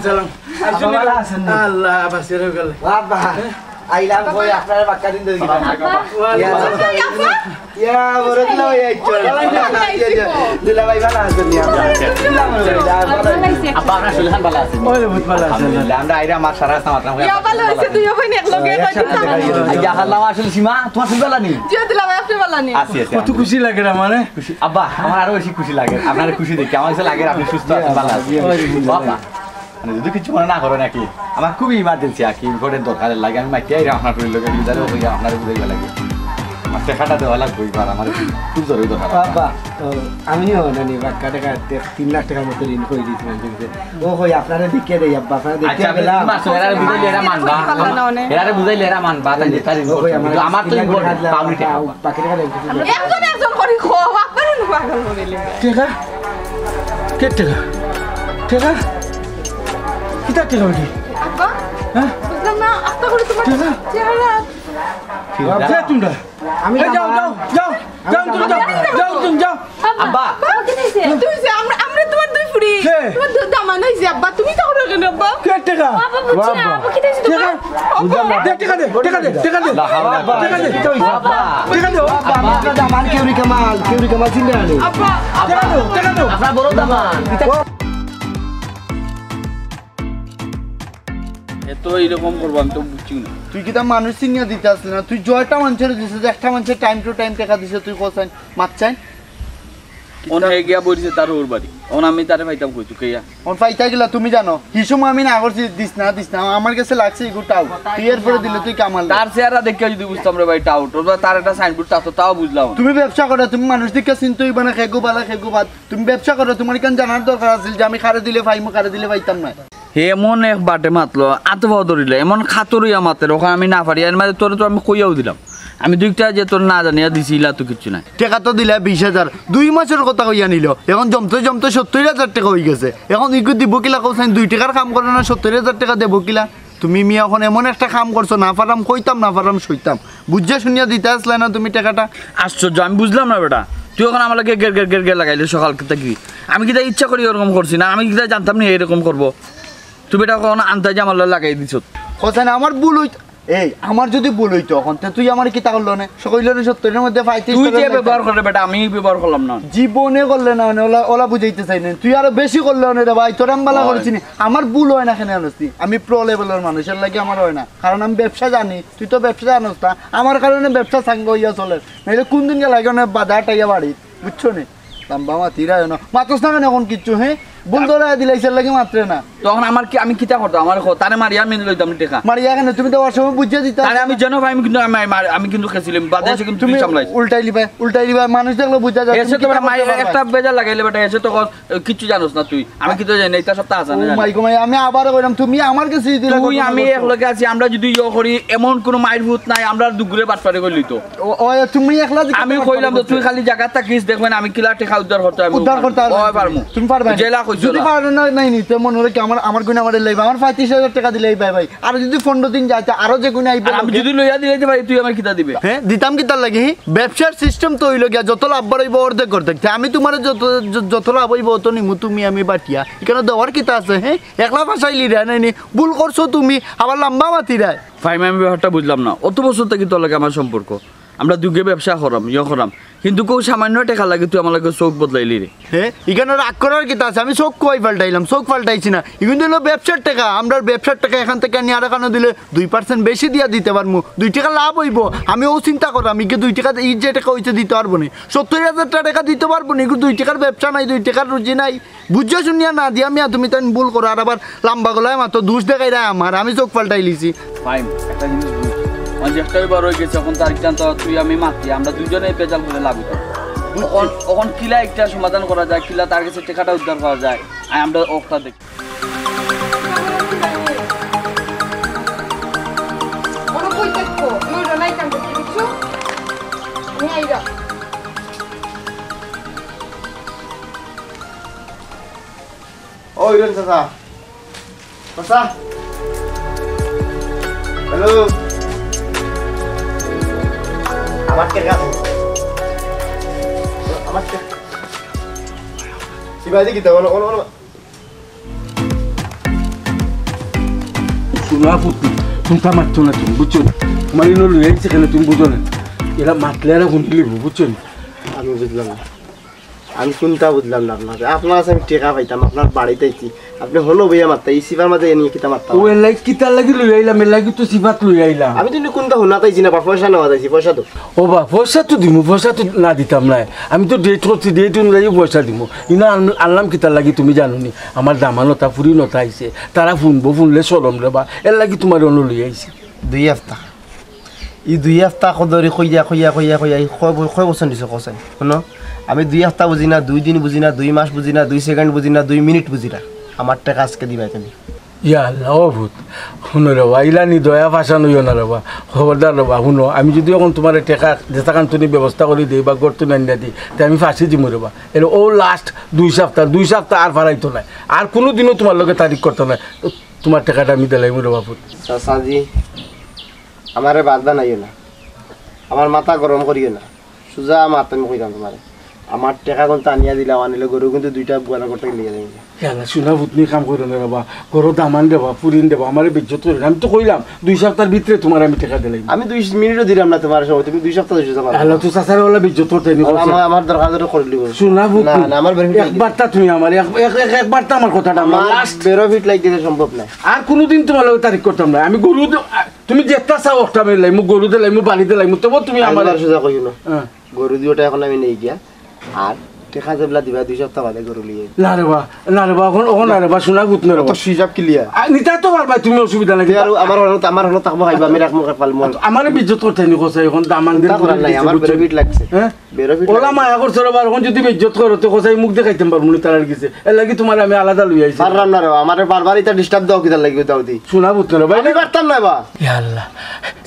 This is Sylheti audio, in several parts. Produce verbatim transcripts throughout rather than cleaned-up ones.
সালাম। আব্বা, ভালা আছইন নি? আল্লাহ, বাঁচিয়া রাখউক। বাবা, আইলাম কই, আপনারে বাক্কা দিন ধরি গেলাম। ওয়ালাইকুম আসসালাম। ইয়া, বড় দুলাভাই আইছইন। দুলাভাই ভালা আছইন নি? আব্বা, আপনার শরীর খান ভালা আছে? ওই, বহুত ভালা আছে। আলহামদুলিল্লাহ, আমরা আইরা আমার সারা আসলাম, আপনার ইয়া, ভালা আছে, দুই ভাই এক লগে, একসাথে থাকি। ইয়া, আল্লাহ, আসলে সীমা, তোমার শরীর ভালা নি? জি, দুলাভাই, আপনি ভালা নি? আছি, আছি, কত খুশি লাগে রে আমারে। খুশি, আব্বা, আমার আরো বেশি খুশি লাগে, আপনারে খুশি দেখি। আমার কাছে লাগে আপনি সুস্থ আছেন, ভালা আছেন। বাবা, মানে, যদি কিছু মনে না করে নাকি, আমার খুবই ইমার্জেন্সি আর কি, ইম্পর্টেন্ট দরকার লাগে, আমি মাইতে আইরা আপনার ফ্রেন্ড লোকের ভিতরে হইয়া আপনার বুঝাইবা লাগে। আমার টেকাটা দেওয়া লাগবে, এবার আমার খুব জরুরি দরকার। বাবা, ও, আমিও জানি, বাক্কা টেকা, তিন লাখ টেকার মতো ঋণ করে দিয়েছিলাম, ঠিক আছে? ও কই, আপনারে দেখিয়া দেই, আব্বা, আপনারে দেখিয়া আচ্ছা, আপনি গেলাম। মাসুম, এরারে বুঝাইলে এরা মানবা। ভালা না অনে। এরারে বুঝাইলে এরা মানবা, তাই যে তার ও কই, আমার কিন্তু আমার তো তিন লাখ ইম্পর্টেন্ট, টাকা দিলাম, পাউনি টেকা। বাকি টেকা দেন। একজন একজন করি খো, আপনারে না পাগল বানাইলে। টেকা? কে টেকা? টেকা? কিতা টেকা বেটি? আব্বা, হ্যাঁ? বুঝলাম না, আস্তে করে তোমার টেকা? চেহারা। কে তোমরা? আমি এই যাও, যাও, যাও, যাও, তুমি যাও, যাও, তুমি যাও। আব্বা। আব্বা, কি হইছে? তুই যে আমরা, আমরা তোমার দুই ফুড়ি। কে? তোমার দু-, দামান হইছে, আব্বা। তুমি তো হলো কেন, আব্বা? কে টেকা? আব্বা, বুঝছি না, আব্বা, কি হইছে তোমার? টেকা? আব্বা। দে, টেকা দে, টেকা দে, টেকা দে। লা হাওলা ওয়ালা কুওয়াতা ইল্লা বিল্লাহ। আব্বা। টেকা দে, আব্বা। আব্বা, আপনার দামান কেউরি কামাল, কেউরি কামাল চিনলে আনি। আব্বা। টেকা দে, টেকা দে। আপনার বড় দামান। এত এরকম করবো আমি তো বুঝছি না। তুই কিতা মানুষ চিনিয়া দিতে আসলি না? তুই জয়টা মানুষের দিছিস, একটা মানুষের টাইম টু টাইম টেকা দিছে, তুই কোথায় মাত চাই? অন হে গিয়া বইছে তার ওর বাড়ি। অন আমি তারে পাইতাম কই তুই কেয়া? অন পাইতা গেলা তুমি জানো। কি সময় আমি না করছি, দিস না, দিস না। আমার কাছে লাগছে এগু টাউট। তুই এরপরে দিলে তুই কামাল। তার চেহারা দেখিয়া যদি বুঝতাম রে ভাই টাউট, ওটা তার একটা সাইনবোর্ড থাকতো, তাও বুঝলাম। তুমি ব্যবসা করো, তুমি মানুষ দেখিয়া চিনতে হইবা না, খেগু বালা, খেগু বাদ। তুমি ব্যবসা করো, তোমার এখান জানার দরকার আছিল যে আমি কারে দিলে পাইমু, কারে দিলে পাইতাম না। হে এমন এক বাটে মাতলো, আতো পাও ধরিলে, এমন খাতর অইয়া মাতের, ওখান আমি না পারি, এর মাঝে তোরে তো আমি কইয়াও দিলাম। আমি দুইটা যে তোর না জানিয়া দিছি, ইলা তো কিচ্ছু নাই। টেকা তো দিলা বিশ হাজার, দুই মাসর কথা কইয়া নিল, এখন জমতে জমতে সত্তইর হাজার টেকা অইগেছে। এখন ইগু দিব কিলা কও চাইন, দুই টেকার কাম করে না, সত্তইর হাজার টেকা দেব কিলা? তুমি মিয়া এখন এমন একটা কাম করছো, না পারাম কইতাম, না পারাম সইতাম। বুঝিয়া শুনিয়া দিতে আসলে না তুমি টেকাটা। আশ্চর্য, আমি বুঝলাম না বেটা, তুই এখন আমার লগে গের গের গের গের লাগাইলে সকাল থাকি। আমি কিতা ইচ্ছা করি ওরকম করছি না, আমি কিতা জানতাম না এরকম করবো। তুই বেটা এখন আন্তাজে আমার লগে লাগাই দিছ। হোসেন, আমার ভুল হইতো, এই আমার যদি ভুল হইতো এখন, তে তুই আমার কিতা করলো নে? সকলের সত্তরের মধ্যে পঁয়ত্রিশ তুই যে ব্যবহার করে বেটা, আমি ব্যবহার করলাম না। জীবনে করলে না, মানে, ওলা, ওলা বুঝাইতে চাই না। তুই আরো বেশি করলে অনে রে ভাই, তোর আমি বালা করেছি নি। আমার ভুল হয় না, কেন জানোস তুই? আমি প্রো লেভেলের মানুষের লাগে আমার হয় না, কারণ আমি ব্যবসা জানি। তুই তো ব্যবসা জানোস না, আমার কারণে ব্যবসা সাঙ্গ হইয়া চলে। নাইলে কোন দিন গেলে এখন বাধা আটাইয়া বাড়ি, বুঝছো নি? লম্বা মাতিরা না, মাতস না কেন এখন কিচ্ছু, হ্যাঁ? ভুল ধরে দিলাইছে লাগে মাত্রে না। তখন আমার কি, আমি কিতা করতাম? আমার কো, তারে মারিয়া আমি লইতাম টেকা। মারিয়া কেন? তুমি দেওয়ার সময় বুঝিয়ে দিতা। তারে আমি যেন ভাই, আমি কিন্তু, আমি, আমি, আমি কিন্তু খেছিলাম, বাদে এসে কিন্তু তুমি তুই সামলাইছ। উল্টাই লিবায়, উল্টাই লিবায়, মানুষ দেখলে বুঝা যায় এসে তুমি তো কিতা বেটা করতে মায়ের পারো। একটা বেজার লাগাইলে বেটা, এসে তো কস, "এ, কিচ্ছু জানোস না তুই।" আমি কিন্তু জানি না, এটা সব তো হাছা না ও জানি। মাই গো মাই, আমি আবার কইলাম, তুমি আমার কাছে যদি তুই লাগো, আমি কিতা এক করতে লগে আছি, আমরা যদি ইয়ে করি, এমন কোনো মায়ের ভূত নাই, আমরা দুগুরে বাটপারে কইলি তো। ও, ও, তুমি একলা যে আমি কথা কইলাম তো, বলছো। তুই খালি জায়গা থাকিস, দেখবেন আমি কিলা টেকা উদ্ধার করতে আমি উদ্ধার করতে পারবো। ওই পারমু। তুমি পারবে না। জেলা কইছো যদি না। পারো না, নাই নি, তে মনে হলো কি আমার, আমার গুণে আমার লইবা, আমার পঁয়ত্রিশ হাজার টেকা দিলে এই ভাই ভাই। আর যদি পনেরো দিন যাইতে আরো যে গুণে আইবে আর আমি লোকে। যদি লইয়া দিলে ভাই, তুই আমার কিতা দিবে? হ্যাঁ, দিতাম কিতার লাগি? হ্যাঁ? ব্যবসার সিস্টেম তো হইলো গিয়া, যত লাভ বাড়াইবো অর্ধেক অর্ধেক। তে আমি তোমার যত, য-, যত লাভ হইবো অত নিমু তুমি আমি বাটিয়া। এখানে দেওয়ার কিতা আছে? হ্যাঁ, একলা ফাঁসাইলি রে, নাই নি? ভুল করছো তুমি, আবার লম্বা মাতিরায়। ফাইম, আমি ব্যাপারটা বুঝলাম না। অত বছর থাকি তোর লগে আমার সম্পর্ক, আমরা দুগে ব্যবসা করাম, ইয়ে করাম, কিন্তু কেউ সামান্য টেকা লাগে তুই আমার লগে চোখ বদলাইলি রে। হে, এখানে রাগ করার কিতা আছে? আমি চোখ কই পাল্টাইলাম, চোখ পাল্টাইছি না। এগুন হইলো ব্যবসার টেকা, আমরা ব্যবসার টেকা এখান থেকে আনি আর এখানে দিলে দুই পার্সেন্ট বেশি দিয়া দিতে পারমু, দুই টেকা লাভ হইবো। আমি ও চিন্তা করাম, ইকে দুই টেকা, ই যে টেকা হইতে দিতে পারবো নি, সত্তর হাজার টেকা দিতে পারবো নি, এগুন দুই টেকার ব্যবসা নাই, দুই টেকার রুজি নাই। বুঝিয়া শুনিয়া না দিয়া মিয়া তুমি তাই ভুল করো, আর আবার লম্বা গলায় মাতো, দুষ দেখাইরা আমার, আমি চোখ পাল্টাই লিছি। ফাইম, একটা জিনিস বুঝ, মানে যেটাই বার হয়ে গেছে, এখন তার জানতো তুই আমি মাতি, আমরা দুইজনে পেজাল করে লাভ হইতো। এখন, এখন কিলা একটা সমাধান করা যায়, কিলা তার কাছে টেকাটা উদ্ধার করা যায়, আর আমরা ওটা দেখি। ওরা কই দেখবো? ওই ওরা নাই কাম করতে, বুঝছো? আমি আইরা। ও হিরন চাচা, চাচা, হ্যালো, আমার টেকা, আমার টেকা, শিবাজি কিতা বলো, বলো, বলো। না পুত, কুন্তা মাততো না তুমি, বুঝছো নি? তুমার ইনো লই আইছি কেনে তুমি বুঝো না? এরা মাতলে এরা হুনিলিবো, বুঝছো নি? আমি বুঝলাম না, আমি কুন্তা বুঝলাম না আপনার। আপনার কাছে আমি টেকা পাইতাম, আপনার বাড়িত আইছি, আপনে হনো বইয়া মাততা, ই সিফার মাঝে এ নিয়া কিতা মাততা? ও এর লাগি কিতার লাগি লই আইলাম, এর লাগি তো সিফাত লই আইলাম। আমি তো ইনো কুন্তা হুনাত আইছি না বা, পয়সা নেওয়াত আইছি, পয়সা দেও। ও বা, পয়সা তো দিমু, পয়সা তো না দিতাম নায়। আমি তো ডেট করছি, ডেট অনুযায়ী পয়সা দিমু। ইনো আন-, আনলাম কিতার লাগি তুমি জানো নি? আমার দামান অতা, ফুরিন অতা আইছে, তারা হুনবো, হুনলে শরম রেবা, এর লাগি তুমারে অনো লই আইছি। দুই হাপ্তা, ই দুই হাপ্তা কদরি কইয়া, কইয়া, কইয়া, কইয়া, ই কয় ব-, কয় বছর নিছে কছাই? হুনো, আমি দুই হাপ্তা বুঝি না, দুই দিন বুঝি না, দুই মাস বুঝি না, দুই সেকেন্ড বুঝি না, দুই মিনিট বুঝি না। আমার টেকা আজকে দিবায় তুমি। ইয়া আল্লাহ, ও পুত, হুনো রেবা, ইলানি দয়া ফাসান অইও না রেবা, খবরদার রেবা, হুনো, আমি যুদি অখন তুমারে টেকা যেতা কান থনে ব্যবস্থা করি দেই বা ঘর থনে আনিয়া দেই, তে আমি ফাসি দিমু রেবা। এর অউ লাস্ট দুই সাপ্তা, দুই সাপ্তা আর ফারাইতো নায়, আর কুনুদিনও তুমার লগে তারিখ করতো নায়। তো তুমার টেকাটা আমি দিলাইমু রেবা পুত। চাচাজি, আমারে বাদ বানাইও না, আমার মাথা গরম করিও না। সুজা মাত আমি কইতাম তুমারে, আমার টেকা কুন্তা আনিয়া দিলাও, আনিলে গরু কিন্তু দুইটা গোয়ালা করতে লিয়া যাইবো। ইয়া আল্লাহ, সোনা পুত নি কাম করো না রেবা, ঘরো দামান দেবা, ফুরিন দেবা, আমারে বেইজ্জত করো না। আমি তো কইলাম দুই সাপ্তার ভিতরে তুমারে আমি টেকা দিলাইমু। আমি দুই মিনিটও দিলাম না তুমার সময়, তুমি দুই সাপ্তা দুই সাপ্তা মাত। আল্লাহ, তো চাচারে অলা বেইজ্জত করতে নি, আর আমার, আমার দরকার দরকার করে দিব। সোনা পুত না, নি, না, আমার বেনিফিট একবারটা তুমি আমারে, এক, এক, এক, একবারটা আমার কথাটা আমার আমার লাস্ট। বেনিফিট লাইক দিতে সম্ভব না। আর কুনুদিন তুমার লগে তারিখ করতাম না। আমি গরু দে-, তুমি যেতা চাও অকটা আমি দিলাইমু, গরু দিলাইমু, বাড়ি দিলাইমু, তবু তুমি আমার আমার সোজা কইও না। হ্যাঁ। গরু দুইটা অখন আমি নেই গিয়া। আর টেকা যেবলা দিবা দুই সাপ্তা বাদে গরু লিয়ে। না রেবা, না রেবা, অখন, অখন না রেবা, সোনা পুত না রেবা। তো হিসাব ক্লিয়ার। আ, নিতা তো পারবায় তুমি, অসুবিধা নাই। আর আমার হলো, আমার হলো থাকবো খাইবা, আমি রাখমু পালমু। আমারে বেইজ্জত করতে নি কছাই, অখন দামান দিন তা করার নাই, আমার বেনিফিট লাগছে। হ্যাঁ? বেনিফিট অলা লাগছে। মায়া করছো রেবা, অখন যুদি বেইজ্জত করো, তে কছাই মুখ দেখাইতাম পারমু না তারার গেছে। এর লাগি তুমারে আমি আলাদা লই আইছি। পারলাম না রেবা, আমারে বারবার ইতা ডিস্টার্ব দেও কিতার লাগি দাও দি। সোনা পুত না রেবা, আমি পারতাম না বা। ইয়া আল্লাহ,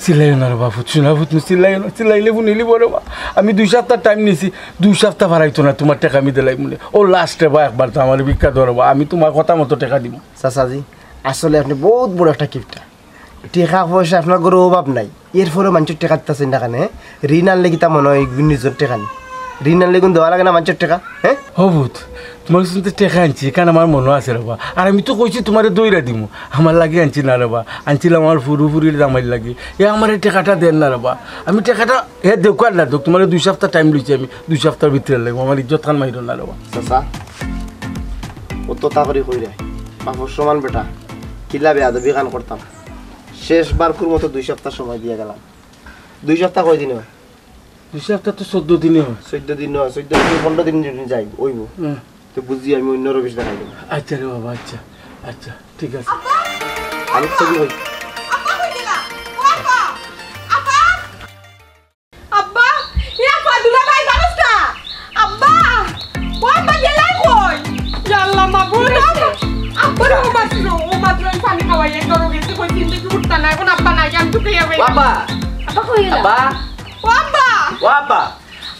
চিল্লাইও না রেবা পুত, সোনা পুত নি, চিল্লাইও না, চিল্লাইলে হুনিলিবো রেবা। আমি দুই সাপ্তা টাইম নিছি, দুই সাপ্তা ফারাইতো না, তুমার টেকা আমি দিলাইমু নে। অউ লাস্ট রেবা, একবার তো আমারে ভিক্ষা দেও রেবা, আমি তুমার কথা মতো টেকা দিমু। চাচাজি, আসলে আপনে বউত বড় একটা কিপটা। টেকা পয়সা আপনার ঘরো অভাব নাই, এরপরেও মানষর টেকা দিতাছেন না কেনে? ঋণ আনলে কিতা মনো অয় নিজর টেকা নি? ঋণ আনলে কুন দেওয়া লাগে না মানষর টেকা? হ্যাঁ? ও পুত, তুমার গেছ থনে টেকা আনছি, কারণ আমার মনো আছে রেবা। আর আমি তো কইছি তুমারে দইরা দিমু, আমার লাগি আনছি না রেবা, আনছিলাম আমার ফুরু ফুরির জামাইর লাগি। এ আমারে টেকাটা দেন না রেবা, আমি টেকাটা হে দেউক আর না দেউক, তুমারে দুই সাপ্তা টাইম লইছি আমি, দুই সাপ্তার ভিতরে লাগবো, আমার ইজ্জত খান মাইরো না রেবা। চাচা, অত তাড়াতাড়ি কইরায়, বাপর সমান বেটা, কিলা বেয়াদবি খান করতাম। শেষবারকুর মতো দুই সাপ্তা সময় দিয়া গেলাম। দুই সাপ্তা কয় দিন অয়? দুই সাপ্তা তো চৌদ্দ দিনে অয়। চৌদ্দ দিন অয়, চৌদ্দ দিন, পনরো দিন যদি যাই, অইবো। হুম। তো বুঝি আমি অন্য রবিশ দেখাই দেবো। আচ্ছা রে বাবা, আচ্ছা, আচ্ছা, ঠিক আছে। আমি ছবি কই? আব্বা, কই গেলা? ও আব্বা! আব্বা! আব্বা! এ আব্বা, দুলাভাই, জানোস না? আব্বা! ও আব্বা, গেলাই কই? ইয়া আল্লাহ, মাবুদ, আব্বা! আব্বা, ও মাত্র, ও মাত্র আমি পানি খাওয়াই, এক ডরো গেছে, কই চিনতে কি উঠতা না, অখন আব্বা নাই, আমি তো পেয়ে ও আব্বা! আব্বা কই গেলা? আব্বা! ও আব্বা! ও আব্বা!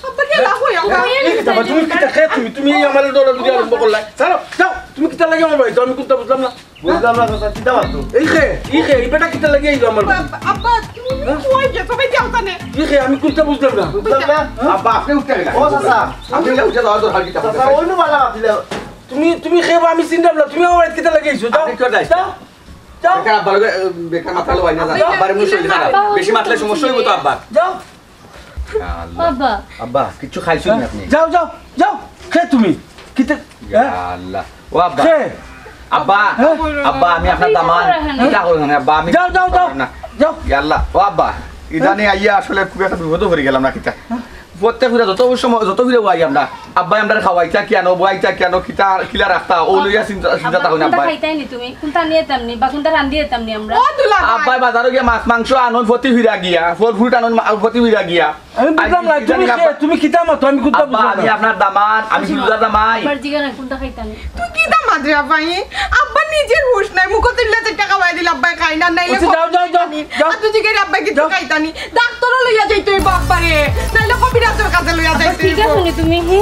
আব্বা, গেলা কই আব্বা? এই, এই, তুমি কিতা, কে তুমি? তুমি এই আমারে ডরাডরি আরম্ভ করলা। ছাড়ো, যাও, তুমি কিতা লাগি আমার বাড়িত? আমি কুন্তা বুঝলাম না। বুঝলাম না, চাচা, কিতা মাতো? এই কে, এই কে, এই বেটা কিতা লাগি আইলো আমার বাড়িত? আব্বা, আব্বা, তুমি হ্যাঁ? কই গেছো? ভাই, যাও জানে। এই কে, আমি কুন্তা বুঝলাম না। বুঝলাম না? হ্যাঁ? আব্বা, আপনে উঠতে গেলেন। ও, চাচা। আপনে উঠে যাওয়ার দরকার কিতা? চাচা, ওই নু বালা মাতিলে। তুমি, তুমি কে বা আমি চিনলাম না। তুমি আমার বাড়িত কিতা লাগি আইছো? যাও। আপনি কেউ যাইছেন? যাও। যাও। বেকার আব্বার লগে, বেকার মাতালো হয় না, যাও। আব্বার এমনি শরীর খারাপ। বেশি মাতলে সমস্যা অইবো তো আব্বার। যাও। ইয়া আল্লাহ। আব্বা। আব্বা, কিচ্ছু খাইছো না আপনি? যাও, যাও, যাও। কে তুমি? কিতা? ইয়া হ্যাঁ? আল্লাহ। ও আব্বা। কে? আব্বা, হ্যাঁ? আব্বা, আমি আপনার দামান। কিতা করবেন, আব্বা? আমি যাও, যাও, যাও। না। যাও। ইয়া আল্লাহ। ও আব্বা, ইদানে আইয়া আসলে খুব একটা বিপদে পড়ে গেলাম না কিতা? হ্যাঁ? প্রত্যেক ফিরা যত সময়, যত ফিরা আই আমরা, আব্বাই আমরারে খাওয়াইতা কিয়ানো, বওয়াইতা কিয়ানো, কিতা, কিলা রাখতা, ও লইয়া চিন্তা, চিন্তা আব্বা, থাকো না কুনটা আব্বাই। খাইতাই নি তুমি? কুনটা নিয়ে যেতাম নি? বা কুনটা রান্ধিয়া যেতাম নি আমরা? ও দুলা ভাই। আব্বাই বাজারো গিয়া মাছ মাংস আনইন, ফতি ফিরা গিয়া, ফল fruit আনইন, মা-, ফতি ফিরা গিয়া। আমি বুঝলাম না, আই, তুমি জানি কে? আব্বা। তুমি কিতা মাতো? আমি কুনতা আব্বা, বুঝলাম আমি না। আপনার দামান, আমি বুঝলাম। ফিরোজার জামাই। আব্বার জিগা না, কুনটা খাইতাম নি? তুই কিতা মাতরে আব্বাই? আব্বার নিজর হুশ নাই, মুখো তিল্লা চাইরটা খাওয়াই দিলে আব্বাই খাই না, নাইলে আচ্ছা, যাও, যাও, যাও, খাইতানি। যাও। আর তুই জিগাইরে আব্বাই কিচ্ছু যাও। খাইতানি। ডাক্তারো লইয়া যাইতে অইবো আব্বারে, নাইলে কবিরাজর কাছে লইয়া আচ্ছা, যাইতে ঠিক অইবো। আছে নি তুমি, হি?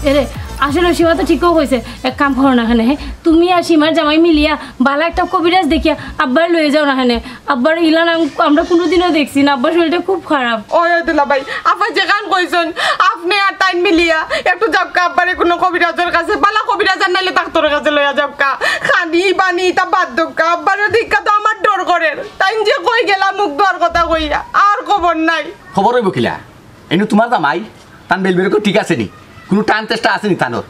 এরে, আসলে সীমা তো ঠিকও কইছে, এক কাম করো না কেনে, হে? তুমি আর সীমার জামাই মিলিয়া বালা একটা কবিরাজ দেখিয়া আব্বারে লইয়া যাও না কেনে। আব্বার ইলা না আমরা কুনুদিনও দেখছি না, আব্বার শরীরটা খুব খারাপ। ওই, ওই দুলা ভাই, আব্বায় যেখান কইছইন, আপনে আর তাইন মিলিয়া একটু যাউক্কা আব্বারে কুনু কবিরাজর কাছে, বালা কবিরাজ আর নাইলে ডাক্তারর কাছে লইয়া যাউক্কা। খানি পানি ইতা বাদ দেউক্কা, আব্বারে দেখিয়া তো আমার করের, তাইন যে কই গেলা মুখ ধোয়ার কথা কইয়া, আর খবর নাই। খবর অইবো কিলা? এইনু তুমার জামাই, তান বেলবেরকও ঠিক আছে নি? কুনু টান চেষ্টা আছে নি তানর?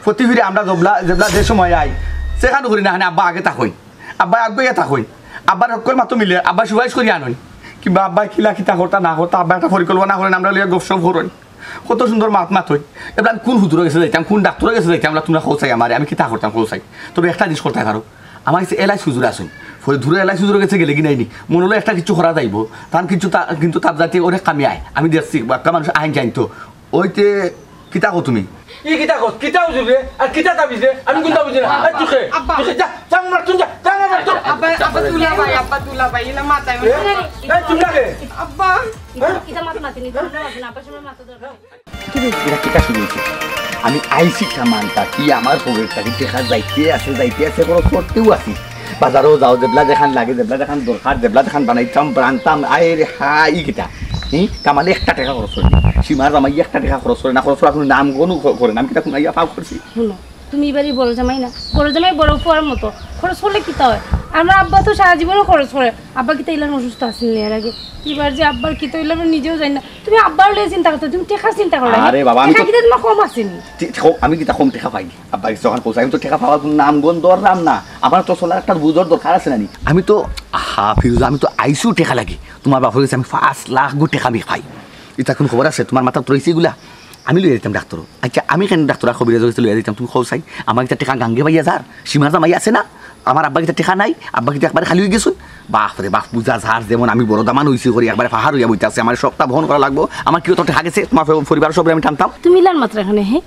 প্রতি ফিরি আমরা যেবলা, যেবলা যে সময় আই, সেখান করি না, আব্বা আগে থাকইন, আব্বা আগুয়াইয়া থাকইন, আব্বার হক্কল মাতো মিলে, আব্বা সুপারিশ করি আনইন, কিংবা আব্বা কিলা কিতা করতা না করতা, আব্বা একটা পরিকল্পনা করইন, আমরা লইয়া গপসপ করইন। কত সুন্দর মাত মাতইন। এবলা আমি কুন হুজুরর গেছে যাইতাম, কুন ডাক্তরর গেছে যাইতাম, এবলা তুমরা কও চাই আমারে, আমি কিতা করতাম কও চাই। তবে একটা জিনিস করতায় পারো, আমার গেছে এলাইচ হুজুর আছইন, ফরি দূরে এলাইচ হুজুরর গেছে গেলে কি নাইনি, মনো অইলো একটা কিছু করা যাইবো, তান কিছু তা-, কিন্তু তার জাতি অনেক কামে আয়, আমি দেখছি, বাক্কা মানুষ আইন জানতো, ওইতে কিতা কও তুমি? ই কিতা কস? কিতা হুজুর রে? আর কিতা তাবিজ রে? আমি কুনতা বুঝি না। এই তুই কে? আব্বা। তুই কে? যা, যা আমার বাড়ি থনে যা, যা আমার বাড়ি থনে। আব্বা, আব্বা দুলাভাই, আব্বা দুলাভাই, ইলা মাথায় এ? এই তুমরা কে? আব্বা। কিতা মাত মাতি নি, তুমরা মাত না, আব্বার সামনে মাত দরকার। কিরে, ইটা কিতা শুরু অইছে? আমি আইছি কামানটা, কি আমার পকেটটা কি টেকা যাইতে আছে, যাইতে আছে, খরচ করতেও আছি। বাজারও যাও, যেবলা যেখান লাগে, যেবলা যেখান দরকার, যেবলা যেখান বানাইতাম, বানতাম, আয় রে হায়, ই কিতা? হুম? কামালে একটা টেকা খরচ করে না। সীমার জামাই একটা টেকা খরচ করে না, খরচ করার কুনু নাম গন্ধ ক-, করে না। আমি কিতা কুনাইয়া পাপ করছি? হুনো, তুমি এবারই বড় জামাই না, বড় জামাই বড় ফুয়ার মতো। খরচ করলে কিতা অয়? আমার আব্বা তো সারা জীবনও খরচ করে। আব্বা কিতা ইলান অসুস্থ আছিল নি এর আগে? কিবার যে আব্বার কিতা অইলো আমরা নিজেও জানি না। তুমি আব্বার লইয়া চিন্তা করতায়, তুমি টেকার চিন্তা করো না। আরে বাবা, আমি টেকা তো কিতা তুমার কম আছে নি? তে-, তে-, আমি কিতা কম টেকা পাই? আব্বা, কিছু অখন কইছে, আমি তো টেকা পাওয়ার কুনু নাম গন্ধ ধরলাম না। আমার তো চলার একটা গুজর দরকার আছে না নি? আমি তো, আহা, ফিরুজা, আমি তো আইছু টেকা লাগি। তুমার বাপর গেছে আমি পাঁচ লাখ গু টেকা আমি পাই। ইতা কুনু খবর আছে? তুমার মাথাত রইছে ইগুলা? আমি লইয়া দিতাম ডাক্তর। আচ্ছা, আমি কেনে ডাক্তর আর কবিরাজর গেছে লইয়া দিতাম? তুমি কও চাই, আমার ইতা টেকা গাঙ্গে বাইয়া যার। সীমার জামাই আছে না? আমার আব্বা কিতা টেকা নাই? আব্বা কিতা একবারে খালি অইগেছইন? বাফরে বাফ, বুঝা যার যেমন, আমি বড় দামান অইছি করি, একবারে ফাহার অইয়া বইতাছে, আমার সবটা বহন করা লাগবো। আমার কি অত টেকা গেছে? তুমার ফে-, পরিবারর সবরে আমি টানতাম। তুমি ইলান মাতরায় কেনে, হে?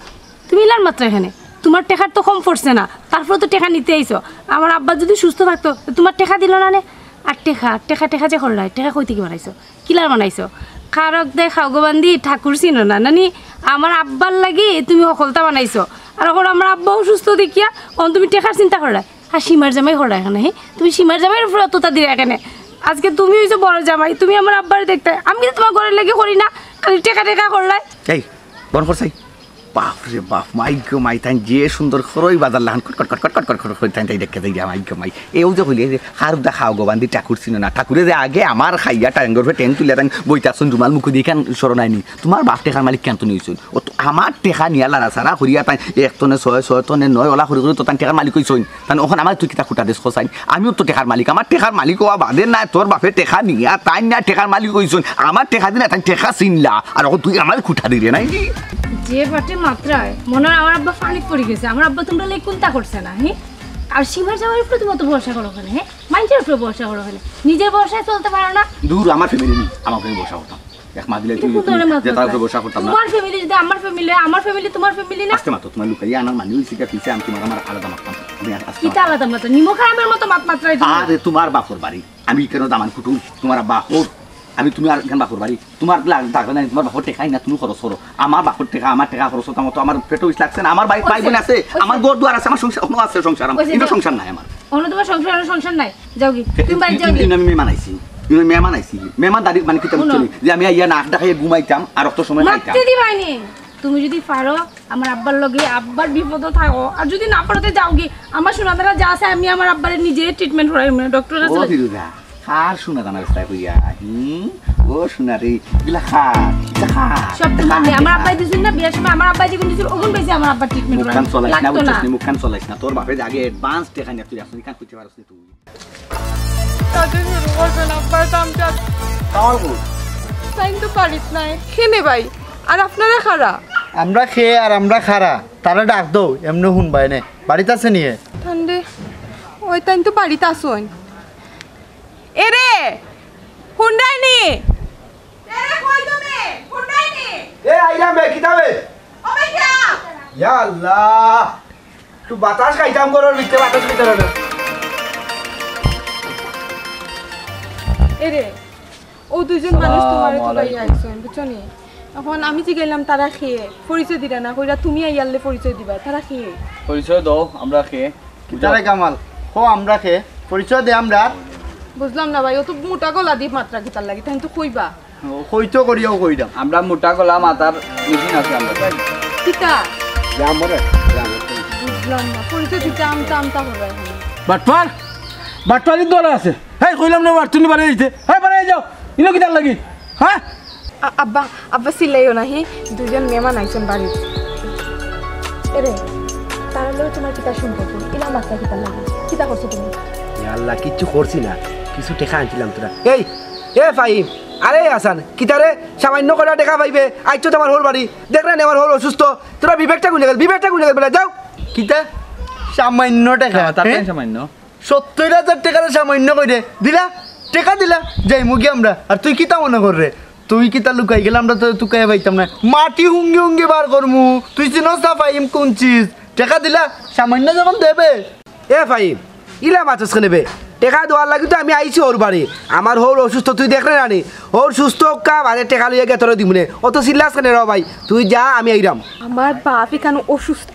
তুমি ইলান মাতরায় কেনে? তুমার টেকার তো কম পড়ছে না, তারপরে তো টেকা নিতে আইছো। আমার আব্বা যুদি সুস্থ থাকতো, তো তুমার টেকা দিলো না নে? আর টেকা, টেকা, টেকা যে করলায়, টেকা কই থাকি বানাইছো? কিলার বানাইছো? কারক দে খাওগো বান্দি, ঠাকুর চিনো না, নানি? আমার আব্বার লাগি তুমি হকলতা বানাইছো। আর অখন আমার আব্বা অসুস্থ দেখিয়া, অখন তুমি টেকার চিন্তা করলায়। আর সীমার জামাই করলায় কেনে, হে? তুমি সীমার জামাইর উপরে অততা দিলায় কেনে? আজকে তুমি অইছো বড় জামাই, তুমি আমার আব্বারে দেখতায়। আমি কিন্তু তুমার ঘরর লাগি করি না, খালি টেকা টেকা করলায়। এই, বন্ধ কর চাই। বাফরে বাফ, মাই গো মাই, তাইন যে সুন্দর খরই বাজার লাখান কট কট করি তাইন তাই দেখে যাই, মাই গো মাই। এও যে কইলে যে, "হারুদা খাওগো বান্দি, ঠাকুর চিনো না।" ঠাকুরে যে আগে আমার খাইয়া টাঙ্গর ফে টেন তুলিয়া তাইন বইতা আছইন, রুমাল মুখো দিয়া ইখান শরম নাই নি। তুমার বাফ টেকার মালিক কেনে তুমি অইছইন? ও তো আমার টেকা নিয়া লাড়াছাড়া করিয়া তাইন এক তনে ছয়, ছয় তনে নয়, ওলা করি করি তো তাইন টেকার মালিক অইছইন। তাইন অখন আমারে তুই কিতা খুটা দেস কছাইন? আমিও তো টেকার মালিক। আমার টেকার মালিক অওয়া বাদে নায়, তোর বাফে টেকা নিয়া তাইন না টেকার মালিক অইছইন। আমার টেকা দি না তাইন টেকা চিনলা। আর অখন তুই আমারে খুটা দিরে নাই? যে বাটে মাতরায়, মনো অয় আমার আব্বা পানিত পড়ি গেছে। আমার আব্বা তুমরার লাগি কুন্তা করছে না, হে? আর সীমার জামাইর উপরে তুমি অত ভরসা করো কেনে, হে? মাইনষের উপরে ভরসা করো কেনে? নিজের ভরসায় চলতে পারো না? দূর, আমার family নি, আমার family ভরসা করতাম। এক মা দিলে এটা তুই, কোন ধরনের মাত যেটার উপরে মাতরায়? ভরসা করতাম না। তুমার family যদি আমার family অয়, আমার family তুমার family না? আস্তে মাতো, তুমার লুকাইয়া আনার মানি অইছে গিয়া পিছে আমি তুমার আমার আলাদা মাততাম। আমি আস্তে কিতা মাতো। আলাদা মাতো? নিমক হারামের মতো মাত মাতরায় তুমি। আরে তুমার বাফর বাড়ি। আমি কেনে দামান কুটুম? তুমার বাফর। আমি তুমি আর কেনে বাফর বাড়ি? তুমার লাগ-, লাগবে না, তুমার বাফর টেকা নাই না, তুমি খরচ করো। আমার বাফর টেকা, আমার টেকা খরচ করতাম তো আমার পেটো ইস লাগছে না। আমার ভাই, ওই ভাই বোন সে, আছে, ওই আমার সে। ঘর দুয়ার আছে, আমার সংসার, অনো আছে সংসার, আমার ওই সে, ইনো যা। সংসার নাই আমার। অনো তুমার সংসার, অনো সংসার নাই। যাওগি, এ, তুমি বাড়ি এ, যাওগি। ইনো আমি মেহমান আইছি, ইনো মেহমান আইছি। মেহমান দাড়ি মানে কিতা হুনো। বুঝছো নি? যে আমি আইয়া নাক ডাকাইয়া ঘুমাইতাম আর অত সময় মাততে খাইতাম। দিবায় নি। তুমি যদি পারো, আমার আব্বার লগে, আব্বার বিপদো থাকো, আর যদি না পারো, তে যাওগি। আমার সোনা দানা যা আছে, আমি আমার আব্বারে নিজে treatment করাইমু, doctor কাছে ও লই। ফিরুজা, কার সোনা দানা রাস্তায় কইয়া? হুম? ও সোনা রে, ইগুলা কার? ইটা কার? সব তুমার রে। আমার আব্বায় দিছইন না, বিয়ার সময় আমার আব্বায় যেগুন দিছইন, ওগুন বেশি আমার আব্বার treatment করাইমু। মুখখান চলাইস না, লাগতো না। বুঝছস নি? মুখখান চলাইস না। তোর বাফে যে আগে advance টেকা নিয়া তুই আসলে কান করতে পারস না তুই। তাতে শুরু করবেন আব্বার দাম চাপ। কামাল কই? তাইন তো বাড়িত নাই। কেনে ভাই? আর আপনারা কারা? আমরা কে আর আমরা কারা? তারে ডাক দেও, এমনে হুনবায় নে। বাড়িত আছে নি হে? তানরে, ওই তাইন তো বাড়িত আছইন। এরে, হুনরায় নি? এরে, কই তুমি? হুনরায় নি? এ, আইলাম বে, কিতা বে? ও ভাই, যা। ইয়া আল্লাহ। একটু বাতাস খাইতাম, ঘরর ভিতরে বাতাস খাইতাম না। এরে, ও দুইজন মানুষ তুমারে তো লইয়া আইছইন, বুঝছো নি? অখন আমি জিগাইলাম তারা কে, পরিচয় দিরা না, কইরা তুমি আইয়ারলে পরিচয় দিবা, তারা কে? পরিচয় দেও, আমরা কে? কিতারে কামাল, কও আমরা কে? পরিচয় দে আমরা। বুঝলাম না ভাই, অত মোটা গলা দি মাতরা কিতার লাগি, তাইন তো কইবা। ও, কইতো করিয়াও কইরাম। আমরা মোটা গলা মাতার মেশিন আছে আমরা। কিতা? যা মরে, যা মরে। বুঝলাম না, পরিচয় দিতে আমতা আমতা করবা অখন। বাটপার, বাটপারি দল আছে। হেই, কইলাম না, মারতুনি বাড়ি আইতে। হেই, বাড়ি যাও। ইনো কিতার লাগি? হ্যাঁ? আ-, আব্বা, আব্বা চিল্লাইও না, হি? দুইজন মেহমান আইছইন বাড়িত। এরে, তারার লগে তোমার কিতা সম্পর্ক? ইলা মাতরা কিতার লাগি? কিতা করছো তুমি? এ আল্লাহ, কিচ্ছু করছি না। কিছু টেকা আনছিলাম তোরা। এই, এ ফাহিম, আরে হাসান, কিতারে? সামান্য কয়টা টেকা পাইবে। আইছো তো আমার হউর বাড়ি। দেখরায়নি আমার হউর অসুস্থ। তোরা বিবেকটা কুন জাগাত? বিবেকটা কুন জাগাত বেটা? যাও। কিতা? সামান্য টেকা, হ্যাঁ, তার হ্যাঁ? সামান্য। সত্তইর হাজার টেকারে সামান্য কইরে দিলা, টেকা দিলা, যাইমুগি আমরা। আর তুই কিতা মনে কররে? তুই কিতা লুকাই গেলে আমরা তো তুকাইয়া পাইতাম না। মাটি হুঙ্গি হুঙ্গি বার করমু। তুই চিনস না ফাহিম কুন চিজ? টেকা দিলা, সামান্য যখন দেবে। এ ফাহিম, ইলা মাতস কেনে বে? টেকা দেওয়ার লাগি তো আমি আইছি হউর বাড়ি। আমার হউর অসুস্থ, তুই দেখরে না নি? হউর সুস্থ অউক্কা, বাদে টেকা লইয়া গিয়া তোরে দিমুনে। অত চিল্লাস কেনে রে ভাই? তুই যা, আমি আইরাম। আমার বাপ ইখান অসুস্থ,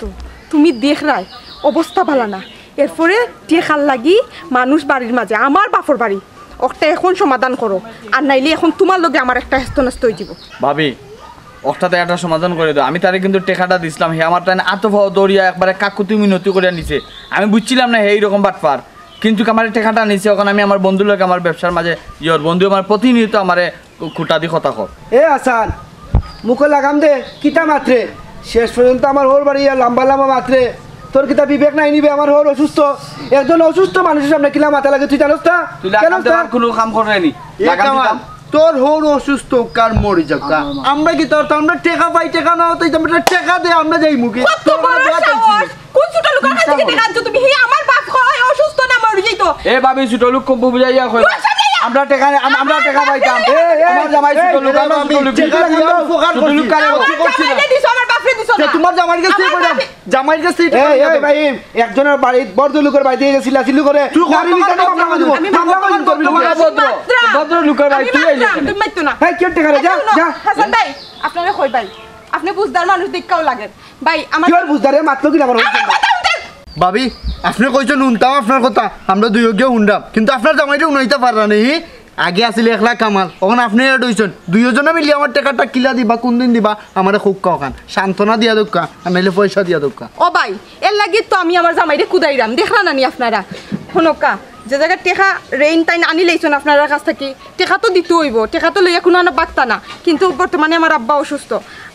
তুমি দেখরায়, অবস্থা ভালা না। এরপরে টেকার লাগি মানুষ বাড়ির মাঝে, আমার বাপর বাড়ি। অকটা এখন সমাধান করো, আর নাইলে এখন তোমার লগে আমার একটা হেস্তনেস্ত অইযিবো। ভাবি, অকটাতে একটা সমাধান করি দেও। আমি তারে কিন্তু টেকাটা দিছলাম, হে আমার তাইন আতো ফাও ধরিয়া একবারে কাকুতি মিনতি করিয়া নিছে। আমি বুঝছিলাম না হে এইরকম বাটপার, কিন্তু আমারে টেকাটা নিছে। অখন আমি আমার বন্ধুর লগে আমার ব্যবসার মাঝে, ইয়র বন্ধু আমার প্রতিনিয়ত আমারে কু-, খুঁটা দি কথা কর। এ হাসান, মুখো লাগাম দে, কিতা মাতরে? শেষ পর্যন্ত আমার হউর বাড়ি ইয়া লাম্বা লাম্বা মাতরে। তোর কিতা বিবেক নাই নি বে? আমার হউর অসুস্থ, একজন অসুস্থ মানুষর সামনে কিলা মাতা লাগে তুই জানোস না? তুই লাগাম জানোস না? দেওয়ার কোনো কাম কররে নি। এ লাগাম কামাল, দিতাম। তোর হউর অসুস্থ, কার মরি যাউক্কা। আমার মা। আমরা কিতা, আমরা টেকা পাই, টেকা না অইতো আমরা টেকা দে, আমরা যাইমুগি। কত তোর বড় বাবা সাহস! পাইছি। কোন ছোট লোকের কাছ থেকে টেকা আনছো তুমি? হে আমার বাপ হয় অসুস্থ না মরি যাইতো। এ ভাবি, ছোট লোক কম বুঝাইয়া কই। তুই সামনে আয়। আমরা টেকা, আম-, আমরা টেকা পাইতাম। এ, এ, আমার জামাই এ, ছোট লোক, এ, আমরা ভাবি, ছোট লোক। টেকা দিলাম, উপকার ছোট লোক করছি। কারে? আমার জামাইরে দিছো, আমার বাপরে দিছো না। তোমার জামাইর কাছে আমার কইলাম। বাপে জামাইর কাছে এই, এই, ভাই, একজনের বাড়ি, বড় লোকের বাড়িতে গেছিলা, চিল্লাচিল্লি করে। তুই কত নারী বড় নির্যাতন মামলা মামলা করিব, মামলা মামলা করিব, মামলা করিব। ভদ্র, মাতরাম। ভদ্র লোকের বাড়ি আমি তুই আইলি মাতরাম, কেনে? তুমি মাততো না। এই, কে টেকা রে? যা, আচ্ছা, যা। হাসান ভাই, আপনারে কই ভাই, আপনি বুঝদার মানুষ দেখাও লাগে। ভাই, আমার কি ওর বুঝদারে মাতলো কি না আমার আমার কথা হুনতে। ভাবি, আপনি কইছেন হুনতাম আপনার কথা, আমরা দুইও গিয়ে হুনরাম, কিন্তু আপনার জামাইরে হুনাইতা পাররা নি। আগে আছিল একলা কামাল, অখন আপনি add অইছেন। দুইওজনে মিলি আমার টেকাটা কিলা দিবা, কুনদিন দিবা, আমারে কউক্কা অখান। সান্ত্বনা দিয়া দেউক্কা, আর নাইলে পয়সা দিয়া দেউক্কা। ও ভাই, এর লাগি তো আমি আমার জামাইরে কুদাইরাম, দেখরা না নি আপনারা? হুনউক্কা, যে জাগাত টেকা ঋণ তাইন আনি লাইছইন আপনারার কাছ থাকি, টেকা তো দিতে অইবো, টেকা তো লইয়া কুনু আনো বাক্তা না। কিন্তু বর্তমানে আমার আব্বা অসুস্থ,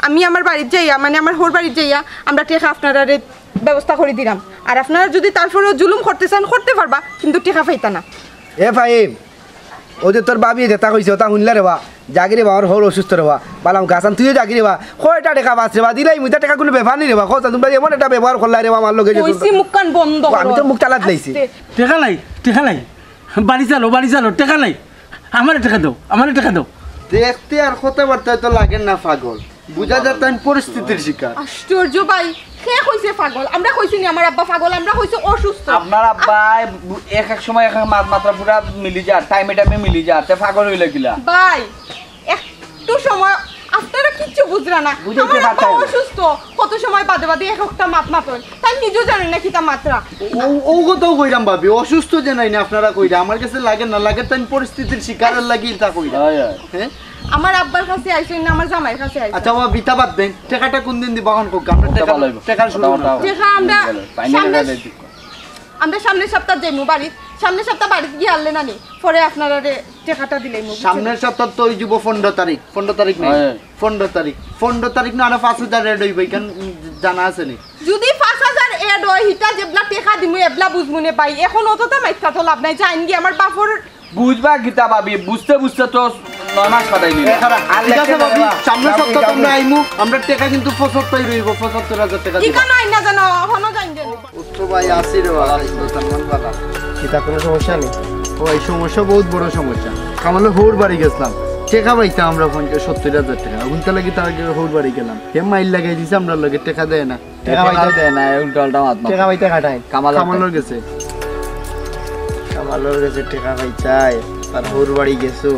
আমি আমার বাড়িত যাইয়া, মানে আমার হউর বাড়িত যাইয়া আমরা টেকা আপনারারে ব্যবস্থা করি দিরাম। আর আপনারা যদি তারপরেও জুলুম করতে চাইন, করতে পারবা, কিন্তু টেকা পাইতা না। এ ফাহিম, অউ যে তোর ভাবিয়ে যেতা কইছে, অতা হুনলা রে বা? যাগি রে বা, আমার হউর অসুস্থ রে বা। বালাম গাছান, তুইও যাগি রে বা। কয়টা টেকা পাস রে বা? দিলাইমু, ইতা টেকা কুনু ব্যাপার নি রে বা। কত তোমরা এমন একটা ব্যবহার করলা রে বা আমার লগে যে কইছি মুখ কান বন্ধ ও, আমি করো। তো মুখ তালাত লাইছি। আস্তে। টেকা নাই, টেকা নাই। বাড়ি চালো, বাড়ি চালো, টেকা নাই। আমারে টেকা দেও, আমারে টেকা দেও। দেখতে আর কথাবার্তায় তো লাগের না পাগল। বুঝা যায় তাইন পরিস্থিতির শিকার। আশ্চর্য ভাই, কে কইছে পাগল? আমরা কইছি নি আমার আব্বা পাগল, আমরা কইছি অসুস্থ। আপনার আব্বা এক এক সময় এক এক মা-, মাতরা পুরা মিলি যায়, টাইমে টাইমে মিলি যায়, তে পাগল অইলে কিলা? ভাই, একটু সময় আপনারা কিচ্ছু বুঝরা না। বুঝাইতে আমার আব্বা পারতাম না। অসুস্থ, কত সময় বাদে বাদে এক একটা মাত মাতইন, তাইন নিজেও জানইন না কিতা মাতরা। ও, ও কথাও কইরাম ভাবি, অসুস্থ যে নাইন আপনারা কইরা, আমার কাছে লাগের না, লাগের তাইন পরিস্থিতির শিকারের লাগি ইতা কইরা। হয়, হয়। হ্যাঁ? আমার আব্বার কাছে আইছইন না আমার জামাইর কাছে আইছইন? আচ্ছা, ও বিতা বাদ দেন, টেকাটা কুনদিন দিবা অখন কউক্কা? আমরা ওটা টেকা, ভালো হইবো। টেকার ওটা, শুরু ওটা, না। ওটা। টেকা আমরা ফাইনাল সামনে, এটা দিক। আমরা সামনের সপ্তাহ যাইমু বাড়িত, সামনের সপ্তাহ বাড়িত গিয়া আনলে নানি, পরে আপনারারে টেকাটা দিলাইমু, বুঝছেন? সামনের সপ্তাহ তো অইযিবো পনরো তারিখ, পনরো তারিখ নাই, হ্যাঁ। পনরো তারিখ, পনরো তারিখ না আরো পাঁচ হাজার add অইবো, ইখান জানা আছে নি? যদি পাঁচ হাজার add অয়, হিটা যেবলা টেকা দিমু, এবলা বুঝমু নে ভাই। অখন অততা মাইত্রা তো লাভ নাই, যাইন গি আমার বাপর বুঝবা কিতা ভাবি, বুঝতে বুঝতে তো নয় মাস কাটাই নিল। এ, খারাপ। আর ঠিক আছে লেখতে ভাবি, পারবা? সামনের যাবো, সপ্তাহে যাবো। আমরা আইমু, আমরা টেকা কিন্তু পঁচাত্তর রইবো, পঁচাত্তর হাজার টেকা দিবা। ইখানো আইন না জানো, অখনো যাইন জানো। উত্তর ভাই, আসি রে বাবা, এই দোকান বন্ধ করা। কিতা কোনো সমস্যা নেই? ও, এই সমস্যা, বহুত বড় সমস্যা। কামালর হউর বাড়ি গেছিলাম, টেকা পাইতাম আমরা পঞ্চাশ, সত্তর হাজার টেকা, অগুনতা লাগি তার আগে হউর বাড়ি গেলাম, হে মাইর লাগাই দিছে আমরার লগে, টেকা দেয় না। টেকা টেকা পাইতে দেয় না, উল্টা উল্টা মাত মাত। টেকা পাইতে কাটায়। কামাল কামালর কাটায়। গেছে। কামালর গেছে টেকা পাইতায়, আর হউর বাড়ি গেছো।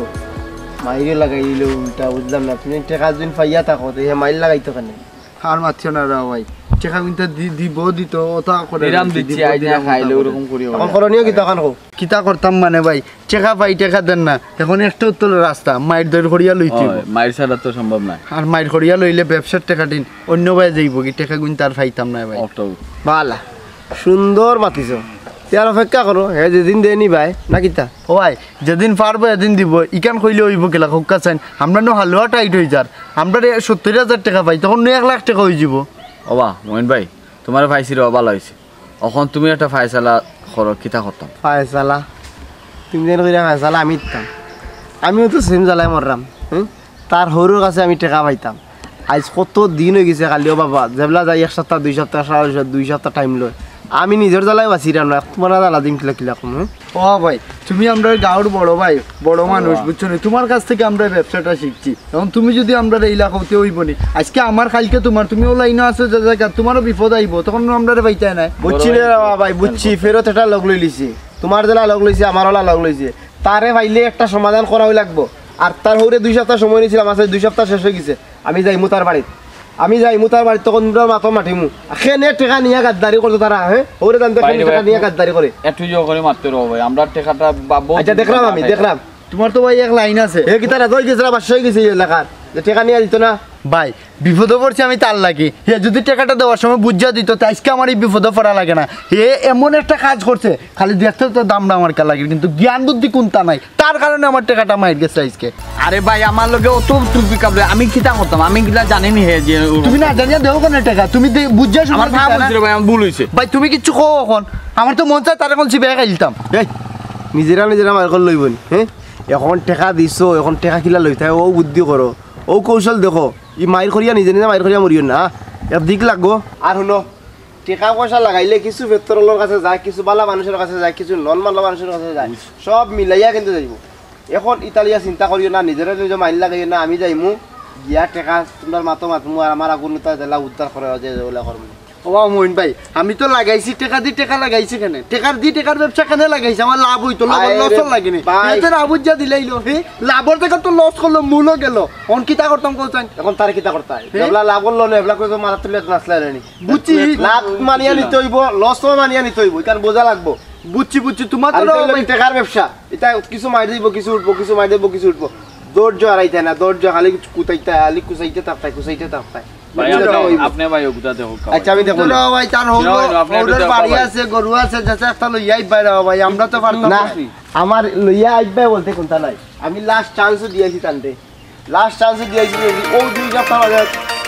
মাইরে লাগাই দিল উল্টা, বুঝলাম না। তুমি টেকা দিন পাইয়া থাকো, তো হে মাইর লাগাইতো কেনে? আর মাতিও না রে ভাই। টেকা কিন্তু দি-, দিব, দিত, ওটা করে নিরাম দিচ্ছি, দিচ্ছি, আইজ না খাইলে ওরকম করিও না। এখন করণীয় কিতা অখন কও? কিতা করতাম মানে ভাই? টেকা পাই, টেকা দেন না। এখন একটা উত্তর রাস্তা, মাইর দৌড় করিয়া লইতে অইবো। অয়, মাইর ছাড়া তো সম্ভব নায়। আর মাইর করিয়া লইলে ব্যবসার টেকা দিন অন্য ভাই যাইবো কি, টেকা গুনতে আর পাইতাম না ভাই। অত। বালা, সুন্দর মাতিছ। তে আর অপেক্ষা করো, হে যেদিন দেয়নি ভাই, না কিতা? ও ভাই, যেদিন পারবো এদিন দিবো, ইখান কইলে অইবো কিলা, কউক্কা চাইন। আমরা নু হালুয়া টাইট অইযার, আমরা রে সত্তইর হাজার টেকা পাই, তখন নু এক লাখ টেকা অইযিবো। ওবা মইন ভাই, তুমারে পাইছি রে, ভালা অইছে। অখন তুমি একটা ফায়সালা করো, কিতা করতাম? ফায়সালা? তুমি যেন কইরা ফায়সালা আমি দিতাম। আমিও তো সেম জ্বালায় মররাম। হুম? তার হউরর কাছে আমি টেকা পাইতাম। আইজ কত দিন অইগেছে খালি, ও বাবা, যেবলা যাই এক সপ্তাহ, দুই সপ্তাহ, সারা দুই সপ্তাহ, দুই সপ্তাহ টাইম লয়। আমি নিজর জ্বালায় বাঁচিরাম না, তুমার জ্বালা দিন কিলা কিলা কম, হুম? ও ভাই, তুমি আমরার গাঁওর বড় ভাই, বড় মানুষ, বুঝছো নি? তুমার কাছ থাকি আমরা ব্যবসাটা শিখছি। অখন তুমি যুদি আমরারে ইলা কও তে অইবো নি। আইজকে আমার, কাইলকে তুমার, তুমি অউ লাইনো আছো যে জাগাত, তুমারও বিপদ আইবো, তখন আমরারে পাইতায় নায়। বুঝছি রে বাবা ভাই, বুঝছি। ফেরত একটা লগ লইলিছে, তুমার যেলা লগ লইছে, আমার অলা লগ লইছে। তারে পাইলে একটা সমাধান করাউ লাগবো। আর তার হউরে দুই সপ্তাহ সময় নিছিলাম, আছে দুই সপ্তাহ শেষ অইগেছে। আমি যাইমু তার বাড়িত, আমি যাইমু তার বাড়িত, তখন তুমরার মাতো মাতিমু। কেনে টেকা নিয়া গাদ্দারি করতো তারা, হে? হউরে জানতো কেনে টেকা নিয়া গাদ্দারি করে। একটু জোর করি মাততে রও ভাই, আমরা টেকাটা বা-, বহুত আচ্ছা, দেখরাম আমি, দেখরাম। তুমার তো ভাই এক লাইন আছে। হে কিতা রাজা অইগেছে না, বাদশা অইগেছে ই এলাকার, যে টেকা নিয়া দিতো না? ভাই, বিপদো পড়ছি আমি তার লাগি। হে যুদি টেকাটা দেওয়ার সময় বুঝিয়া দিতো, তে আইজকে আমার ই বিপদো পড়া লাগে না। হে এমন একটা কাজ করছে, খালি দেখতে তো দামড়া মার্কা লাগে, কিন্তু জ্ঞান বুদ্ধি কুন্তা নাই। তার কারণে আমার টেকাটা মাইর গেছে আইজকে। আরে ভাই, আমার লগে অত টুপি কাপড়ে আমি কিতা করতাম? আমি কিতা জানি নি হে যে তুমি না জানিয়া দেও কেনে টেকা? তুমি দে-, বুঝিয়া শুনিয়া আমার দিতা না। বুঝছি রে ভাই, আমার ভুল অইছে। ভাই, তুমি কিচ্ছু কও অখন। আমার তো মন চায় তারে অখন চিবাইয়া খাইলিতাম। এই, নিজেরা নিজেরা মাইর করি লইবো নি, হে? অখন টেকা দিছো, অখন টেকা কিলা লইতায়, অউ বুদ্ধি করো, অউ কৌশল দেখো। ই মাইর করিয়া নিজে নিজে মাইর করিয়া মরিও না, হে? এক দিক লাগবো। আর হুনো, টেকা পয়সা লাগাইলে কিছু পেত্তরলর কাছে যায়, কিছু ভালা মানুষর কাছে যায়, কিছু নন ভালা মানুষর কাছে যায়, সব মিলাইয়া কিন্তু যাইবো। অখন ইতা লইয়া চিন্তা করিও না, নিজেরে নিজে মাইর লাগাইও না, আমি যাইমু, গিয়া টেকা তুমরার মাতো মাতমু, আর আমার আগুন উতা জেলা উদ্ধার করা যায়, ওলা করমু। ও বা মইন ভাই, আমি তো লাগাইছি, টেকা দি টেকা লাগাইছি কেনে? টেকার দি টেকার ব্যবসা কেনে লাগাইছি? আমার লাভ অইতো, লাভ আরে লস লাগে নি। ভাই। এতে না বুঝিয়া দিলাইলো, হে? লাভর জাগাত তো লস করলো, মূলও গেলো। অখন কিতা করতাম কও চাইন? অখন তারে কিতা করতায়? হে? এবলা লাভ করলো না, এবলা কই তো মাথা তুলে নাচলা নি। বুঝছি। লাভ মানিয়া নিতে অইবো, লসও মানিয়া নিতে অইবো, ইখান বুঝা লাগবো। বুঝছি, বুঝছি, তুমার তো আর ইটা অইলো ভাই কি টেকার ব্যবসা, ইটা কিছু মাইর দিবো, কিছু উঠবো, কিছু মাইর দিবো, কিছু উঠবো। ধৈর্য হারাইতায় না, ধৈর্য খালি কুচাইতা, খালি কুচাইতে থাকতায়, কুচাইতে থাকতায়। ভাই, বুঝছো? আপনে, অইবো। আপনে ভাই, ওগুতা দেখো, আচ্ছা, আমি দেখো না। ভাই, তার হউর, না, না, আপনে হউরর একটু বাড়ি ভাই। আছে, গরু আছে, যাতে একটা লইয়া আইবা রে ভাই, আমরা তো পারতাম না। না। আমার লইয়া আইবা বলতে কুন্তা নাই, আমি লাস্ট চান্স দিয়াছি তানরে। লাস্ট চান্স দিয়াছি, যদি অউ দুই সপ্তাহ বাদে,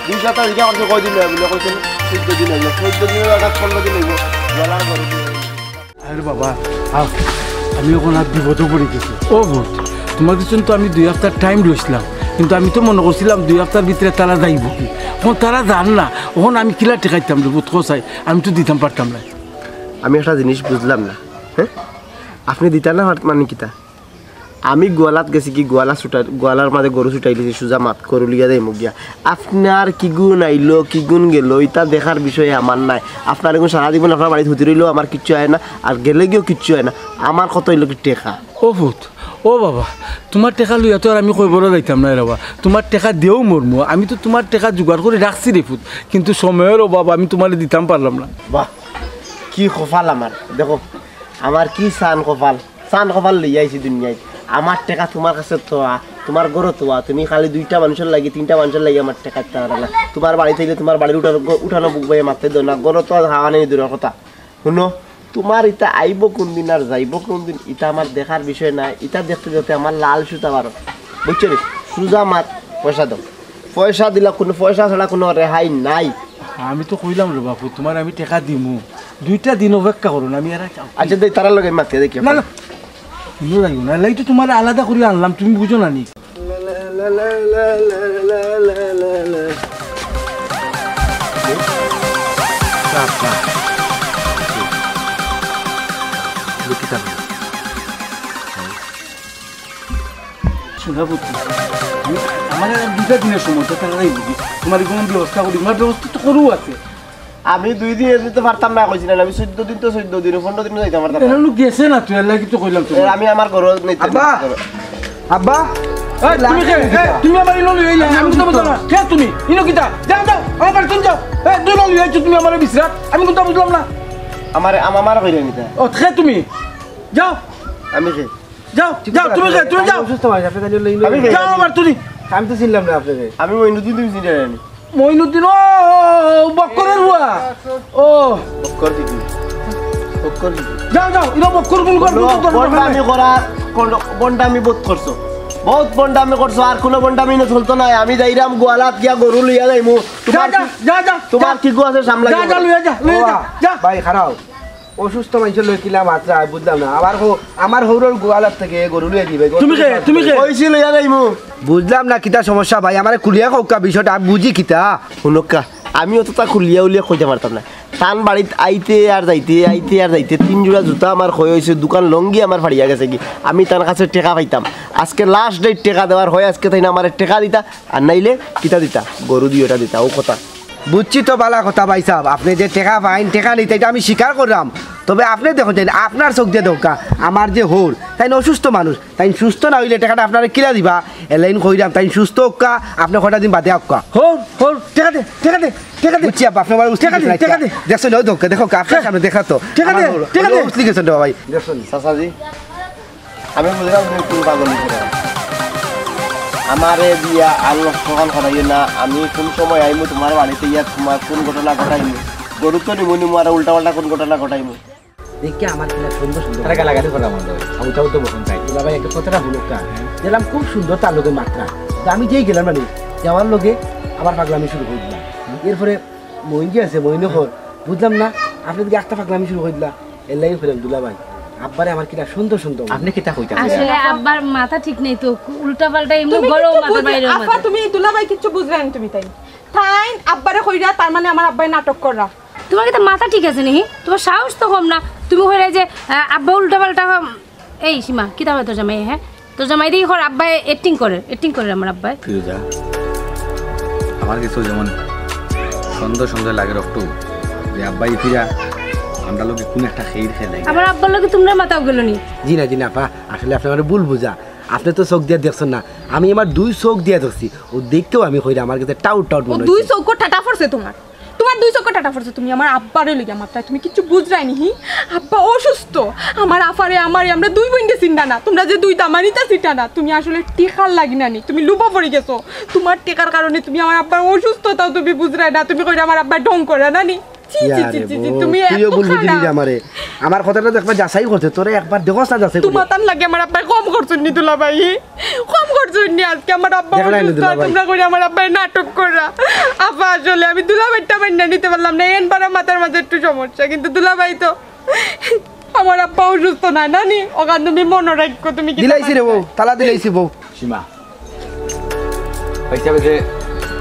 দুই সপ্তাহ দিকে আমার কয়দিন অইবো? কইছেন চৌদ্দ দিন অইবো, চৌদ্দ দিনর জাগাত পনরো দিন অইবো। গলার গরু দিয়ে। আরে বাবা, আহ, আমি অখন আর বিপদো পড়ি গেছি। ও পুত, তুমার পিছন তো আমি দুই হাপ্তার টাইম লইছলাম, কিন্তু আমি তো মনো করছিলাম দুই হাপ্তার ভিতরে তারা যাইবোগি। অখন তারা যার না, অখন আমি কিলা টেকাইতাম রে পুত, কও চাই, আমি তো দিতাম পারতাম না। আমি একটা জিনিস বুঝলাম না, হে? আপনে দিতা না পারতা মানে কিতা? আমি গোয়ালাত গেছি কি, গোয়ালা ছুটা-, গোয়ালার মাঝে গরু ছুটাইলিছি, সুজা মাত গরু লইয়া যাইমু গিয়া। আপনার কি গুণ আইলো, কি গুণ গেলো, ইতা দেখার বিষয় আমার নায়। আপনার এগুন সারা জীবন আপনার বাড়িত হুতি রইলেও আমার কিচ্ছু অয় না, আর গেলে গিয়াও কিচ্ছু অয় না। আমার কথা অইলো কি টেকা। ও পুত, ও বাবা, তুমার টেকা লইয়া তো আর আমি কবরো যাইতাম নায় রে বা। তুমার টেকা দিয়াউ মরমু, আমি তো তুমার টেকা জোগাড় করি রাখছি রে পুত, কিন্তু সময়র অভাব, আমি তুমারে দিতাম পারলাম না। বাহ, কি কপাল আমার, দেখো, আমার কি সান কপাল। সান কপাল লইয়া আইছি দুনিয়াত। আমার টেকা তুমার কাছে থোয়া, তুমার ঘরো থোয়া, তুমি খালি দুইটা মানষর লাগি, তিনটা মানষর লাগি আমার টেকা দিতায় পারো না। তুমার বাড়িত আইলে তুমার বাড়ির উঠানো, উঠানো বুক বাইয়া মাততায় দেও না, ঘরো তো আর হাওয়া নাই দূরর কথা। হুনো, তুমার ইতা আইবো কুনদিন আর যাইবো কুনদিন, ইতা আমার দেখার বিষয় নায়। ইতা দেখতে দেখতে আমার লাল সুতা বারো, বুঝছো নি? সুজা মাত, পয়সা দেও। পয়সা দিলা কুনু, পয়সা ছাড়া কুনু রেহাই নাই। আমি তো কইলাম রে বাপু, তুমারে আমি টেকা দিমু, দুইটা দিন অপেক্ষা করো না, আমি এরা চাও। আচ্ছা, দেই, তারার লগে মাতিয়া দেখি। না, না, তুমিও যাইও না, এলাই তো তুমারে আলাদা করি আনলাম, তুমি বুঝো না নি? সোনা পুত্র, আমি, আমার আর দুইটা দিনর সময়, তো তারা যাইবো কি? তুমার কোনো ব্যবস্থা করি, তুমার ব্যবস্থা তো করু আছে। আমি দুই দিন যেতে পারতাম না, কইছি না, আমি চৌদ্দ দিন তো চৌদ্দ দিন, পনরো দিন যাইতাম পারতাম না। এরা লোক গেছে না, তুই আল্লাহ কিছু কইলাম তো। এ, আমি আমার ঘরো নিতে আব্বা! আব্বা! এই, তুমি কে? এই, তুমি আমার ইনো লই আইলা, আমি তো বুঝলাম না। কে তুমি? ইনো কিতা? যাও, যাও, আমার বাড়ি তুমি যাও। এই, তুই লই আইছো তুমি আমার বিছরাত, আমি তো বুঝলাম না। আমার, আমার, আমার কইরে নিতে। ও, কে তুমি? যাও। আমি কে? যাও, যাও, তুমি যাও, তুমি যাও। অসুস্থ ভাই, আপনি তাহলে লইন। আমি যাও আবার তুমি। আমি তো চিনলাম না আপনাকে। আমি মইনুদ্দিন, তুমি চিনতে জানি। মইনুদ্দিন, ও, ও, ও, বক্করের বুয়া। ও। বক্কর কি তুমি? বক্কর কি তুমি? যাও, যাও, ইনো বক্কর গুন কর, বলো, গুন কর, গুন কর। বন্ডামি করার, কোন বন্ডামি বোধ করছো? বহুত বন্ডামি করছো, আর কোনো বন্ডামি না চলতো না। আমি যাইরাম গোয়ালাত গিয়া গরু লইয়া যাইমু। যা, তোমার যা, কি, যা, যা, তোমার যা। কি গু আছে সামলা যা, গিয়া যা, বলো। লইয়া যা, লইয়া যা, ওবা, যা। ভাই, খাড়াও। অসুস্থ মানুষের লই কিলা মাতরায়, বুঝলাম না। আবার হো-, আমার হৌরর গোয়ালাত থেকে গরু লইয়া দিবে। তুমি কে? তুমি কে? কইছি লইয়া যাইমু। বুঝলাম না কিতা সমস্যা ভাই, আমারে খুলিয়া কউক্কা বিষয়টা, আমি বুঝি কিতা। হুনউক্কা, আমি অতটা খুলিয়া উলিয়া কইতাম পারতাম না। তান বাড়িত আইতে আর যাইতে, আইতে আর যাইতে তিন জোড়া জুতা আমার ক্ষয় অইছে, দুখান লুঙ্গি আমার ফাড়িয়া গেছেগি। আমি তান কাছে টেকা পাইতাম, আজকে last date টেকা দেওয়ার, হয় আজকে তাইন আমারে টেকা দিতা, আর নাইলে কিতা দিতা, গরু দুইওটা দিতা, অউ কথা। বুঝছি তো বালা কথা ভাইসাব, আপনে যে টেকা পাইন, টেকা নিতা, ইটা আমি স্বীকার কররাম। তবে আপনে দেখউক্কা, আপনার চউখ দিয়া দেখউক্কা, আমার যে হৌর, তাইন অসুস্থ মানুষ, তাইন সুস্থ না অইলে টেকাটা আপনারে কিলা দিবা? এরলাইন কইরাম, তাইন সুস্থ অউক্কা, আপনে কয়টা দিন বাদে আউক্কা। হৌর, হৌর, টেকা দে, টেকা দে, টেকা দে। বুঝছি আব্বা, আপনে আবার উসলি টেকা দে, গেছেন টেকা আইচ্ছা। দে। দেখছইন, অউ দেখউক্কা, দেখউক্কা, আপনার টেকা। সামনে দেখা তো। টেকা দে, আমার হৌর, টেকা দে। উসলি গেছেন রে বাবা ভাই। দেখছইন? চাচাজি, আমি বুঝলাম তুমি কোন পাগল অইছো। আমারে দিয়া আর নষ্ট খান করাইও না। আমি কোন সময় আইমু তোমার বাড়িতে, ইয়া তোমার কোন ঘটনা ঘটাইমু, গরু তো নিমু নিমু, আর উল্টা পাল্টা কোন ঘটনা ঘটাইমু। দেখি আমার কিনা সুন্দর সুন্দর। তারা গালাগালি করা বন্ধ করে। আবু তাবু তো বসন চাই। বাবা, একটা কথাটা বলুক কা। গেলাম খুব সুন্দর তার লগে মাতরাম। তো আমি যেই গেলাম না নি, যাওয়ার লগে আবার পাগলামি শুরু করি দিলাম। এরপরে মইন যে আছে, মইনে কর, বুঝলাম না, আপনে দেখি একটা পাগলামি শুরু করি দিলা। এরলাইন কইরাম দুলাভাই, আব্বারে আমার কিনা সুন্দর সুন্দর। আপনে কিতা কইতা? আসলে আব্বার মাথা ঠিক নাই তো, উল্টা পাল্টা এমনি তুমি গরম কিচ্ছু মাথা বুঝ-, বাইরে আফা, মাথা। তুমি দুলাভাই কিচ্ছু বুঝরায় না তুমি তাইন। তাইন আব্বারে কইরা, তার মানে আমার আব্বায় নাটক কররা। তোমার কিতা মাথা ঠিক আছে নি? তোমার সাহস তো কম না। তুমি কইরায় যে, আহ, আব্বা উল্টা পাল্টা, উম, এই সীমা, কিতা কয় তোর জামাই, হ্যাঁ? তোর জামাই দেখি কর আব্বায় acting করে, acting করে আমার আব্বায়। ফিরোজা, আমার কাছেও যেমন সন্দেহ সন্দেহ লাগে রক্ত, যে আব্বায় ফিরা আমরার লগে কোন একটা খেইর খেলে। আমার আব্বার লগে তোমরা মাতাও গেল নি? জি না, জি না, আফা, আসলে আপনে আমারে ভুল বুঝা। আপনে তো চউখ দিয়া দেখছইন না, আমি আমার দুই চউখ দিয়া দেখছি। অউ দেখিয়াউ আমি কইরাম, আমার কাছে টাউট টাউট ও মনে দুই অইছে। চউখো ঠাটা পড়ছে তোমার। তোমার দুই চউখো ঠাটা পড়ছে, তুমি আমার আব্বারে লইয়া মাতরায়, তুমি কিচ্ছু বুঝরায় নি, হি? আব্বা অসুস্থ, আমার আফারে, আমারে, আমরা দুই বইনরে চিনরা না, তোমরা যে দুই দামানিতা চিনরা না, তুমি আসলে টেকার লাগি না নি, তুমি লুভো পড়ি গেছো, তোমার টেকার কারণে তুমি আমার আব্বার অসুস্থতাও তুমি বুঝরায় না, তুমি কইরায় আমার আব্বায় ঢং করে না নি? ছি, ছি, ছি, ইয়ারে ছি, ছি, বউ, তুমি তুইও এত ভুল বুঝলি খারাপ। রে আমারে। আমার কথাটা তো একবার যাচাই করতে, তোরে একবার দেখোস না যাচাই করে। তোমার তান লাগে আমার আব্বায় কম করছইন নি দুলাভাই? কম করছইন নি? আজকে আমার আব্বা দেখলাই নি অসুস্থ, আর দুলাভাই? তোমরা কইরায় আমার আব্বায় নাটক কররা। আব্বা, আসলে আমি দুলাভাইটা মাইন্না নিতে পারলাম না, এন বারা মাথার মাঝে একটু সমস্যা, কিন্তু দুলাভাই তো আমার আব্বা অসুস্থ নায়, নানি? অখান তুমি মনো রাখো, তুমি কি দিলাইছি রে বউ, তালা দিলাইছি বউ। সীমা, ভাই সাহেব যে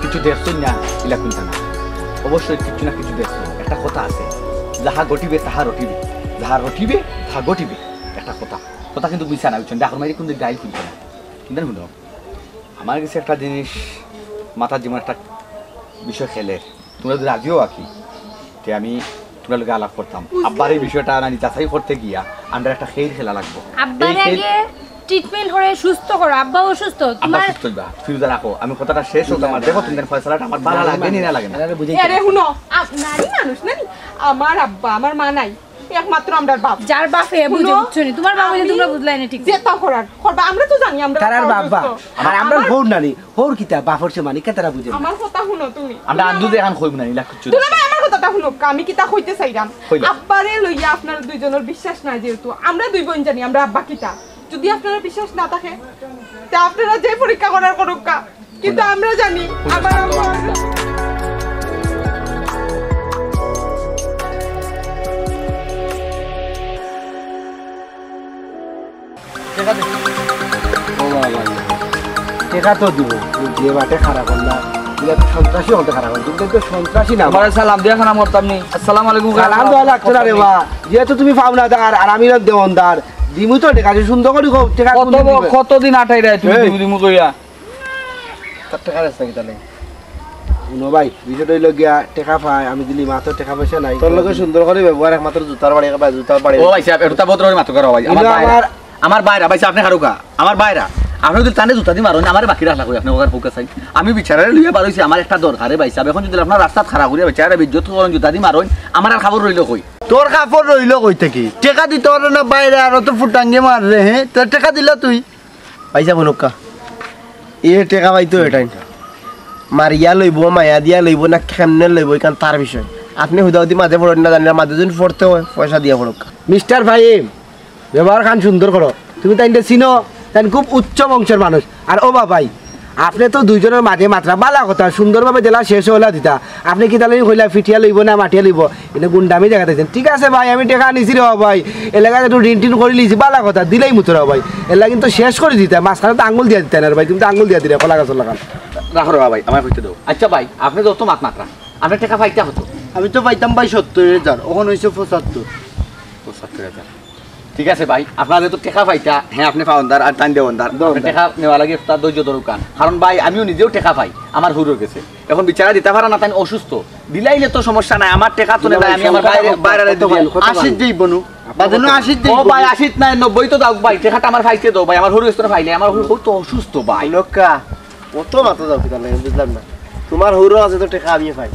কিছু দেখছইন না, ইলা কুন্তা না। অবশ্যই কিছু না কিছু দেখছইন। একটা কথা আছে, "যাহা ঘটিবে তাহা রটিবে, যাহা রটিবে তাহা ঘটিবে।" একটা কথা, কথা কিন্তু মিছা না, বুঝছইন? ডাকর মাইরে কিন্তু ডাইল খুলছে না। কিন্তু হুনো, আমার কাছে একটা জিনিস মাথার যেমন একটা বিষয় খেলের, তোমরা যদি রাজিও আকি, তে আমি তোমরা লগে আলাপ করতাম। বুঝলাম। আব্বার এই বিষয়টা নানি যাচাই করতে গিয়া আমরা একটা খেইর খেলা লাগবো। আব্বার এই খেইর আগে treatment করে সুস্থ করো, আব্বা অসুস্থ। আব্বা তোমার সুস্থ হইবা, ফিরোজা রাখো, আমি কথাটা শেষ হোক আমার। দেখো, তুমি ফয়সালাটা আমার ভালো লাগে নি না লাগে না? আরে বুঝাই আরে হুনো, আপ-, নারী মানুষ নানি, আমার আব্বা, আমার মা নাই, একমাত্র আমরার বাপ। যার বাপ হে বুঝে, হুনো, বুঝছো নি? তোমার বাপ হইলে আমি তোমরা বুঝলাই না ঠিক। যেতা করার করবা, আমরা তো জানি আমরা তারার বাপ বাবা, অসুস্থ। আর আমরা আমরা হউর নানি, হউর কিতা, বাপর সে মানি কে তারা বুঝে না। আমার কথা হুনো তুমি। আমরা তুমি আন্দু আমার যে এখন কইব না, ইলা কিচ্ছু না। দুলাভাই, আমার কথাটা হুনো, আমি কিতা কইতে চাইরাম। কইলা। আব্বারে লইয়া আপনারা দুইজনর বিশ্বাস নাই যেহেতু, আমরা দুই বইন জানি আমরা আব্বা কিতা। যদি আপনারা বিশ্বাস না থাকে, তে আপনারা যে পরীক্ষা করার করুক্কা। কিন্তু আমরা জানি, আবার আমরা টেকা দে। ও বাবা, টেকা তো দিব, তুই যে বাটে খারাপ হল না, তুই একটা সন্ত্রাসী হতে খারাপ হল, তুমি তো সন্ত্রাসী না। তোমার সালাম দিয়া খানা মরতাম নি। আসসালামু আলাইকুম। সালাম দেওয়া লাগতো না রে বা, যেহেতু তুমি পাওনাদার আর আমি দেওয়ানদার, দিমু তো টেকা, সুন্দর করি কও, টেকা কত কোনদিন ব-, দিবে? কতদিন আটাই রে তুমি এই। দিমু দিমু কইয়া? তার টেকা আছে নাকি তাহলে? হুনো ভাই, বিষয়টা হইলো গিয়া, টেকা পায়, আমি দিলি মাত্র টেকা পয়সা নাই। তোর লগে সুন্দর করে ব্যবহার একমাত্র জুতার বাড়ি, একবার জুতার বাড়ি। ও ভাই সাহেব, একটু তা ভদ্র করে মাতো করো ভাই। আমার কিন্তু ভাইরা, আমার আমার ভাইরা, ভাই সাহেব, আপনি খারুকা, আমার ভাইরা, আপনি যদি তানে জুতা দি মারুন, আমার বাকি রাখলা কই, আপনি ওখানে ফোকাস আই। আমি বিচারে লইয়া বার হইছি, আমার একটা দরকারে ভাই সাহেব, এখন যদি আপনার রাস্তাত খাড়া করিয়া বিচারে ইজ্জত করেন, জুতা দি মারুন, আমার আর খবর রইল কই? তোর খবর রইল কই থাকি? টেকা দিতে পারো না বাইরে, আর তো ফুটাঙ্গে মার রে, হ্যাঁ? তোর টেকা দিলা তুই? ভাই সাহেব, হুনউক্কা। এ টেকা পাইতো এটাই। মারিয়া লইবো, মায়া দিয়া লইবো, না কেমনে লইবো, ইখান তার বিষয়। আপনে হুদাহুদি মাঝে পড়ইন না, জানি না, মাঝে যদি পড়তে অয়, পয়সা দিয়া পড়উক্কা। মিস্টার ফাহিম, ব্যবহার খান সুন্দর করো। তুমি তাইনরে চিনো, তাইন খুব উচ্চ বংশর মানুষ। আর ও বাবাই, আপনে তো দুইজনর মাঝে মাতরা, বালা কথা, সুন্দরভাবে যেলা শেষ অইলা দিতা। আপনে কিতার লাগি কইলা ফিটিয়া লইবো না মাটিয়া লইবো, ইনো গুন্ডামি দেখাইতাইছইন। ঠিক আছে ভাই, আমি টেকা নিছি রে বাবাই, এলাকাত একটু ঋণ টিন করিলিছি, বালা কথা, দিলাইমু তো রে বাবাই। এলা কিন্তু শেষ করি দিতা, মাঝখানো তো আঙ্গুল দিয়া দিতা না রে ভাই, তুমি তো আঙ্গুল দিয়া দিলা কলা গাছর লাখান। রাখো রে বাবাই, আমারে কইতে দেও। আইচ্ছা ভাই, আপনে যত মাত মাতরা, আপনে টেকা পাইতা কত? আমি তো পাইতাম ভাই সত্তর হাজার, অখন অইছে পঁচাত্তর। পঁচাত্তর হাজার। ঠিক আছে ভাই, আপনার যেহেতু টেকা পাইতা, হ্যাঁ, আপনে পাওনদার আর তাইন দেওনদার। আপনে টেকা নেওয়ার লাগি একটা ধৈর্য ধরউক্কা। কারণ ভাই, আমিও নিজেও টেকা পাই, আমার হুরুর গেছে। অখন বিচারা দিতা পারা না, তাইন অসুস্থ। দিলাইলে তো সমস্যা নাই, আমার টেকা তো নেই, আমি আমার বাইরে, বাইরে দিতে পারি। আশিত যাইবো নু। বাদে নু আশিত ও যাইবো। ভাই, আশিত নাই, নব্বই তো যাউক ভাই, টেকাটা আমার পাইতে দেও ভাই, আমার হুরু গেছে তো পাইলে, আমার হুরু তো অসুস্থ ভাই। লোকা, অত মাথা যাও কিতা লাগে, বুঝলাম না। তোমার হুরু আছে তো টেকা আমিও পাই।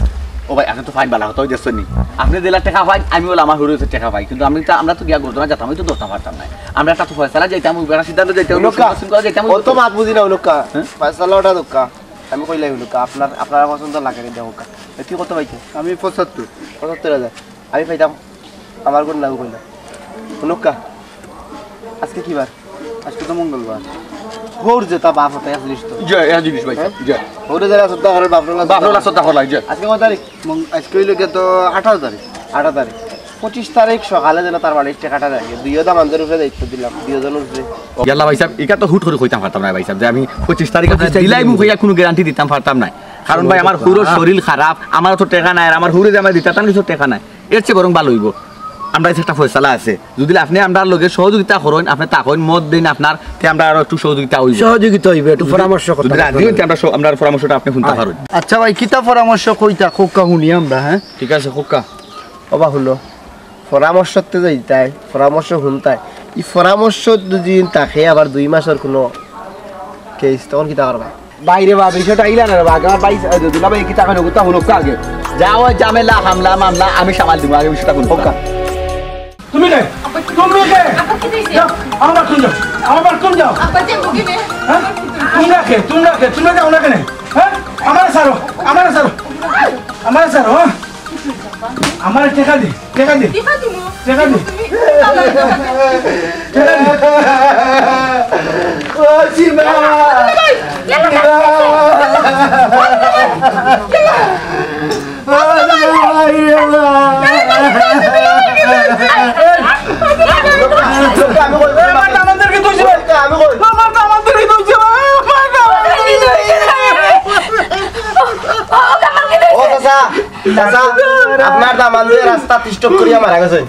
ও ভাই, আপনে তো পাইন বালা কথা, ওই দেখছইন নি? আপনে যেলা টেকা পাইন, আমি অলা আমার হুরু গেছে টেকা পাই। কিন্তু আমি তো, আমরা তো গিয়া গর্দনা যাইতাম, আমি তো ধরতাম পারতাম না। আমরা একটা তো ফয়সালা যাইতাম, ওই বেটা সিদ্ধান্ত যাইতাম, ওই লোকা, শৃঙ্খলা যাইতাম, ওই অত মাত বুঝি না, ওই লোকা। হ্যাঁ? ফয়সালা ওটা দোকা। আমি কইলাই, ওই লোকা, আপনার, আপনার পছন্দ লাগে নি, দেখউক্কা। এ, তুই কত পাইতে? আমি পঁচাত্তর। পঁচাত্তর হাজার। আমি পাইতাম, আমার গুণ লাগু কইলা। হুনুক্কা, আজকে কি বার? আজকে তো মঙ্গলবার। হউর যেতা বাপ হতে আসলিস তো। জি, এক জিনিস ভাই, হ্যাঁ? জি। হউরে যারা শ্রদ্ধা করে বাপরে না বাপরে না শ্রদ্ধা করা, জি। আজকে কত তারিখ? মং-, আজকে অইলো গিয়া তো আঠারো তারিখ। আঠারো তারিখ। পঁচিশ তারিখ সকালে যেন তার বাড়ির টেকাটা দেয়। দুইও দামান্দর উপরে দায়িত্ব দিলাম, দুইও জন উপরে। ইয়াল্লা ভাই সাহেব, ইটা তো হুট করি কইতাম পারতাম না ভাই সাহেব, যে আমি পঁচিশ তারিখ আপনার পঁচিশ তারিখ দিলাই মুখ অইয়া কুনু guarantee দিতাম পারতাম না। কারণ ভাই, আমার হুরুর শরীর খারাপ, আমারও তো টেকা নাই, আর আমার হুরু যে আমার দিতা, তার কিছু টেকা নাই। এর চেয়ে বরং ভালা অইবো। আমরা এই একটা ফয়সালা আছে, যদি আপনে আমরার লগে সহযোগিতা করইন, আপনে তাকইন, মত দেইন আপনার, তে আমরার আরো একটু সহযোগিতা অইবো। সহযোগিতা অইবো, একটু যদি, পরামর্শ কথা যদি রাজি অইন, তে আমরা স-, আমরার পরামর্শটা আপনে হুনতা পারইন। আচ্ছা ভাই, কিতা পরামর্শ কইতা, কউক্কা হুনি আমরা, হ্যাঁ? ঠিক আছে, কউক্কা। ওবা হুনো, পরামর্শতে যাইতায়, পরামর্শ হুনতায়। ই পরামর্শ দুদিন থাকে, আবার দুই মাসর কুনু case, তখন কিতা করবা? বাইরে বা বিষয়টা আইলা না রে বা, আমার ভাই, এ, দুলা ভাই কিতা কইলো, কথা হুনুক্কা আগে। যাও, ঝামেলা, হামলা, মামলা, আমি সামাল দিমু, আগে বিষয়টা হুনুক্কা। তুমি কে? তুমি কে? আব্বা, কি হইছে? যাও, আমার বাথরুম যাও, আমার বাথরুম যাও। আব্বা, যাইবো কেনে? হ্যাঁ? তোমরা কে? তোমরা কে? তোমরা যাও না কেনে? হ্যাঁ? আমারে ছাড়ো, আমারে ছাড়ো, আমারে ছাড়ো, হ্যাঁ? আমারে টেকা দে, টেকা দে। কিতা দিমু? টেকা দে। তুমি টেকা দে। ও সীমা! সীমা! ও সীমা! আমি কই? আমার দামান্দরে কিতা অইছে? আমি কই? আমার দামান্দরে কিতা অইছে? আমার দামান্দরে কিতা অইছে? ও চাচা, চাচা, আপনার দামান্দে রাস্তাত stroke করিয়া মারা গেছে।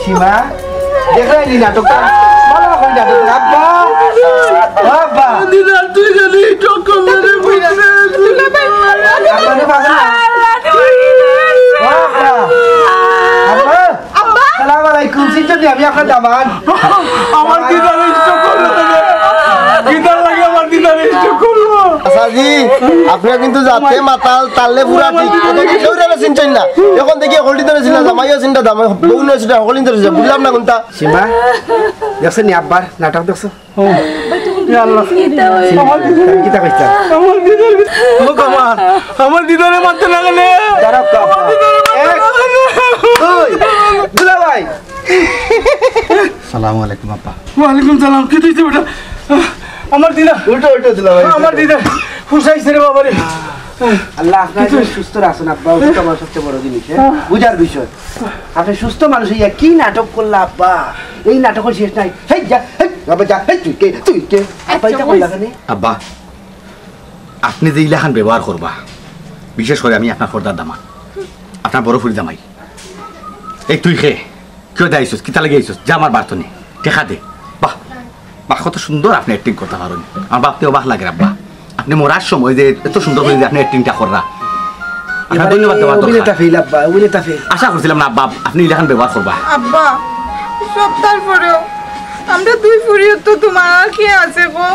সীমা, দেখরায় নি নাটকটা? ভালা করি নাটকটা। আব্বা, ও আব্বা। দিদা, তুই খালি stroke করলে রে, বুঝলে? আব্বা, রে, বাবা। ও আব্বা। আব্বা। আব্বা! সালাম আলাইকুম, চিনছইন নি আমি আপনার দামান্দ? আমার দিদারে stroke করলো রে। কিতার লাগি আমার দিদারে stroke করলো? চাচাজি, আপনে কিন্তু জাতে মাতাল, তালে পুরা ঠিক। অত কেউরে চিনছইন না। অখন দেখি হকলটি ধরে চিনা, জামাইও চিনতা, দামাই, বউনও চিনা, হকলটি ধরে চিনা। বুঝলাম না কুনটা। সীমা, দেখছইন নি আব্বার নাটক দেখছো? ও, ইয়া আল্লাহ। কিতা কইতা? ও আমার, আমার দিদারে মারতে না গেলে। দাঁড়াও তো, আব্বা। আমার দিদারে মারতে না গেলে। দুলা ভাই। সালামু আলাইকুম, আব্বা। ওয়ালাইকুম সালাম। কিতা অইছে বেটা? আমার দিদা। উঠো, উঠো, দুলা ভাই, আমার উঠো। দিদা। হুশাইছে রে বাবা রে। আল্লাহ আপনার সুস্থ রাখছইন, আব্বা। ওটা আমার সবচেয়ে বড় জিনিস, হ্যাঁ? বুঝার বিষয়। আপনে সুস্থ মানুষ অইয়া কি নাটক করলা, আব্বা? এই নাটক শেষ নাই। হেই, যা, হেই, বাবা, যা, হেই, তুই কে, তুই কে? আব্বা, ইটা কইলা কেনে? আব্বা, আপনে যে ইলাখান ব্যবহার করবা, বিশেষ করি আমি আপনার পর্দার দামান্দ, আপনার বড় ফুড়ি জামাই। এই তুই কে? কিয় দে আইছস? কিতা লাগি আইছস? যা আমার বাড়ি থনে। টেকা দে। বাহ, বাহ, কত সুন্দর আপনে acting করতা পারইন। আমার বাপরে অবাক লাগে, আব্বা। আপনে মরার সময় যে এত সুন্দর করি যে আপনে actingটা কররা, আপনার ধন্যবাদ দেওয়ার দরকার। অভিনেতা ফেইল আব্বা, অভিনেতা ফেইল। আশা করছিলাম না আব্বা, আপনে ইলাখান ব্যবহার করবা। আব্বা, সবতার পরেও আমরা দুই ফুড়ির তো তোমার আর কে আছে গো?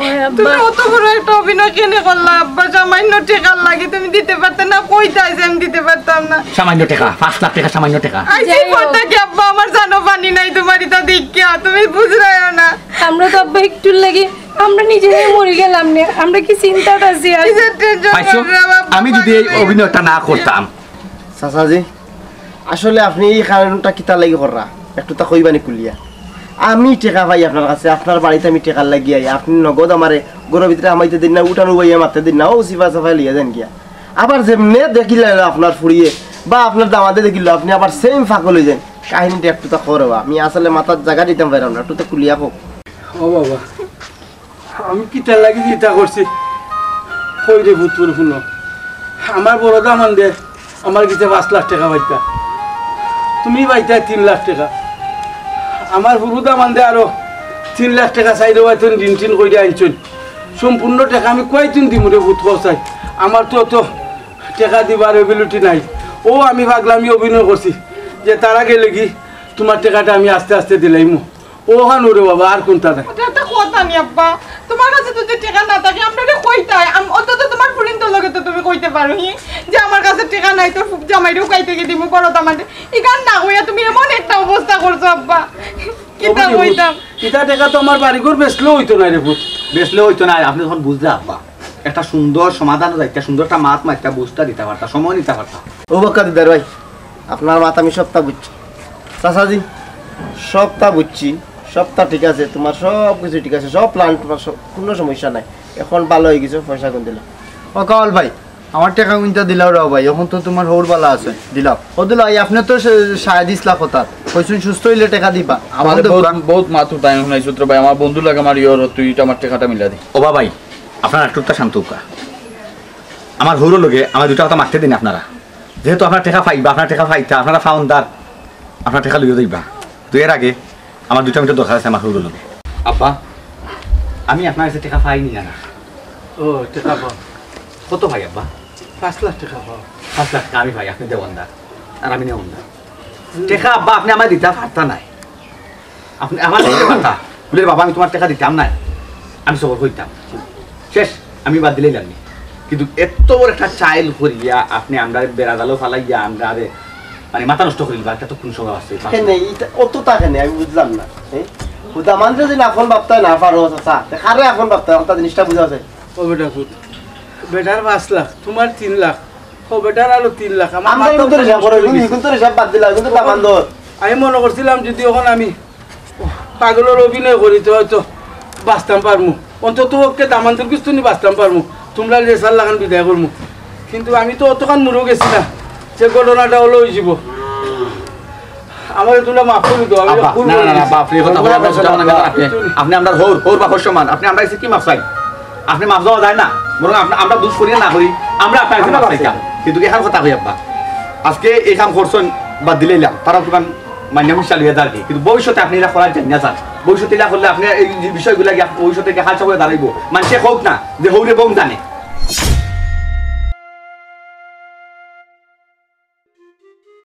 ওই আব্বা। তুমি অত বড় একটা অভিনয় কেনে করলা আব্বা? সামান্য টেকার লাগি তুমি দিতে পারতে না? কইতা যে আমি দিতে পারতাম না। সামান্য টেকা, পাঁচ লাখ টেকা সামান্য টেকা। আইছি যাই হোক। পর থাকি আব্বা, আমার জানো পানি নাই তোমার ইতা দেখিয়া, তুমি বুঝরায়ও না। আমরা তো আব্বা একটুর লাগি আমরা নিজেরাই মরি গেলাম নে, আমরা কি চিন্তাত আছি আর? পাইছো? আমি যদি এই অভিনয়টা না করতাম। চাচাজি, আসলে আপনি এই কারণটা কিতার লাগি কররা? একটু তা কইবানি খুলিয়া। আমি টেকা পাই আপনার কাছে, আপনার বাড়িত আমি টেকার লাগি আই, আপনি নগদ আমারে ঘরর ভিতরে হামাইতে দিন না, উঠানো বইয়া মারতে দিন না, অউ চিপা চাপাই লইয়া যাইন গিয়া। আবার যেমনে দেখিলা আপনার ফুড়িয়ে বা আপনার দামান্দে দেখিলা, আপনি আবার সেম পাগল অই যাইন। কাহিনীটা একটু তা কও বা, আমি আসলে মাথাত জাগা দিতাম পারলাম না, একটু তা খুলিয়া কও। ও বাবা, আমি কিতার লাগি যে ইতা করছি, কই রে পুত, হুনো। আমার বড় দামান্দে আমার গেছে পাঁচ লাখ টেকা পাইতা, তুমি পাইতায় তিন লাখ টেকা। আমার হুরু দামান্দে আরো তিন লাখ টেকা চাইরোবায় থন ঋণ টিন করিয়া আনছইন। সম্পূর্ণ টেকা আমি কুয়াইতুন দিমু রে পুত, কও চাই। আমার তো অত টেকা দিবার ability নাই। অউ আমি পাগলামি অভিনয় করছি যে তারা গেলেগি তুমার টেকাটা আমি আস্তে আস্তে দিলাইমু। অখান রে বাবা, আর কুনতা নাই। ইটা তো কথা নি আব্বা, তুমার কাছে যদি টেকা না থাকে, আমরারে কইতায়, আম-, অন্তত তুমার ফুরিন্তর লগে তো তুমি কইতে পারো, হি, যে আমার কাছে টেকা নাই, তোর ফু-, জামাইরেউ খাইতে গিয়া দিমু, বড় দামান্দে। ইখান না কইয়া তুমি এমন একটা অবস্থা করছো আব্বা, কিতা কইতাম? ইতা টেকা তো আমার বাড়িঘর বেচলেও অইতো নায় রে পুত। বেচলেও অইতো নায়, আপনি তখন বুঝলা আব্বা। একটা সুন্দর সমাধান যাইতা, সুন্দর একটা মাত মারতা, বুঝতা দিতা পারতা, সময় নিতা পারতা। ও বাক্কা দিদার ভাই, আপনার মাত আমি সবটা বুঝছি। চাচাজি, সবটা বুঝছি, সবটা ঠিক আছে, তুমার সব কিছু ঠিক আছে, সব প্ল্যান তুমার সব, কুনু সমস্যা নাই। অখন ভালা অই গেছো, পয়সা গুন দিলাও। ও কামাল ভাই, আমার টেকা গুনতা দিলাও রে ভাই, অখন তো তুমার হউর ভালা আছে, দিলাও। ও দুলাভাই, আপনে তো সা-, সায় দিছলা কথাত, কইছইন সুস্থ অইলে টেকা দিবা। আমারে বউত, বউত মাত উঠাইয়া হুনাইছত রে ভাই, আমার বন্ধু লাগে আমার ইয়র, তুই ইটা আমার টেকাটা মিলা দে। ও বাবা ভাই, আপনারা একটুতা শান্ত অউক্কা। আমার হউরর লগে আমার দুইটা কথা মাততে দিন আপনারা। যেহেতু আপনারা টেকা পাইবা, আপনারা টেকা পাইতা, আপনারা পাওনদার, আপনারা টেকা লইয়া যাইবা। তো এর আগে আমার দুইটা মিনিট দরকার আছে আমার হউরর লগে। আব্বা, আমি আপনার কাছে টেকা পাইনি না, না। ও, টেকা পাও। কত পাই আব্বা? পাঁচ লাখ টেকা পাও। পাঁচ লাখ টেকা আমি পাই, আপনি দেওয়ানদার, আর আমি নেওয়ানদার। টেকা আব্বা আপনি আমারে দিতা পারতা নায়। আপনি আমার সাথে কথা বলে, "বাবা, আমি তুমার টেকা দিতাম নায়, আমি সবর কইতাম।" শেষ, আমি বাদ দিলাইলাম নি। কিন্তু এত বড় একটা চাইল করিয়া আপনি আমরারে বেড়া জালো ফালাইয়া আমরারে, মানে, মাথা নষ্ট করিলিবা, ইটা তো কুন স্বভাব আছে? কেনে, ইটা অততা কেনে, আমি বুঝলাম না। এ? হুদা মানষে যদি আপন ভাবতায় না পারো, চাচা, তে কারে আপন ভাবতায়, অতা জিনিসটা বুঝা যায়। ও বেটা, খুদ বেটার পাঁচ লাখ, তুমার তিন লাখ, ও বেটার আরো তিন লাখ, আমার আমরা মাথাও কিন্তু হিসাব করে, কিন্তু হিসাব বাদ দিলা, কিন্তু দামান্দর। আমি মনো করছিলাম যদি অখন আমি পাগলর অভিনয় করি, তে হয়তো বাঁচতাম পারমু, অন্তত পক্ষে দামান্দর কিস্তুনি বাঁচতাম পারমু, তুমরার যে সার লাখান বিদায় করমু। কিন্তু আমি তো অতখান মুরো গেছি না যে ঘটনাটা অলা অইযিবো। আমারে তুমরা মাফ করি দেও, আমি আব্বা, ভুল না, না, করি না, না, গেছি। বাপ রে, কথা বলা, আপনি, আপনি আমরার হউর, হউর বাপর সমান, আপনি আমরার কাছে কি মাফ চাই? আপনি মাফ চাওয়া যায় না, বরং আপনি, আমরা দোষ করি না করি, আমরা আপনার কাছে মাফ চাইতাম। কিন্তু অখন কথা কই আব্বা, আজকে এই কাম করছইন, বাদ দিলাইলাম, তারা কিমান মাইনা মিশা লইয়া যার কি, কিন্তু ভবিষ্যতে আপনি ইলা করার জানি না স্যার। ভবিষ্যতে ইলা করলে আপনি এই যে বিষয়গুলা গিয়া ভবিষ্যতে গিয়া হালসা হইয়া দাঁড়াইবো। মানষে কউক না যে হউরে বউ জানে।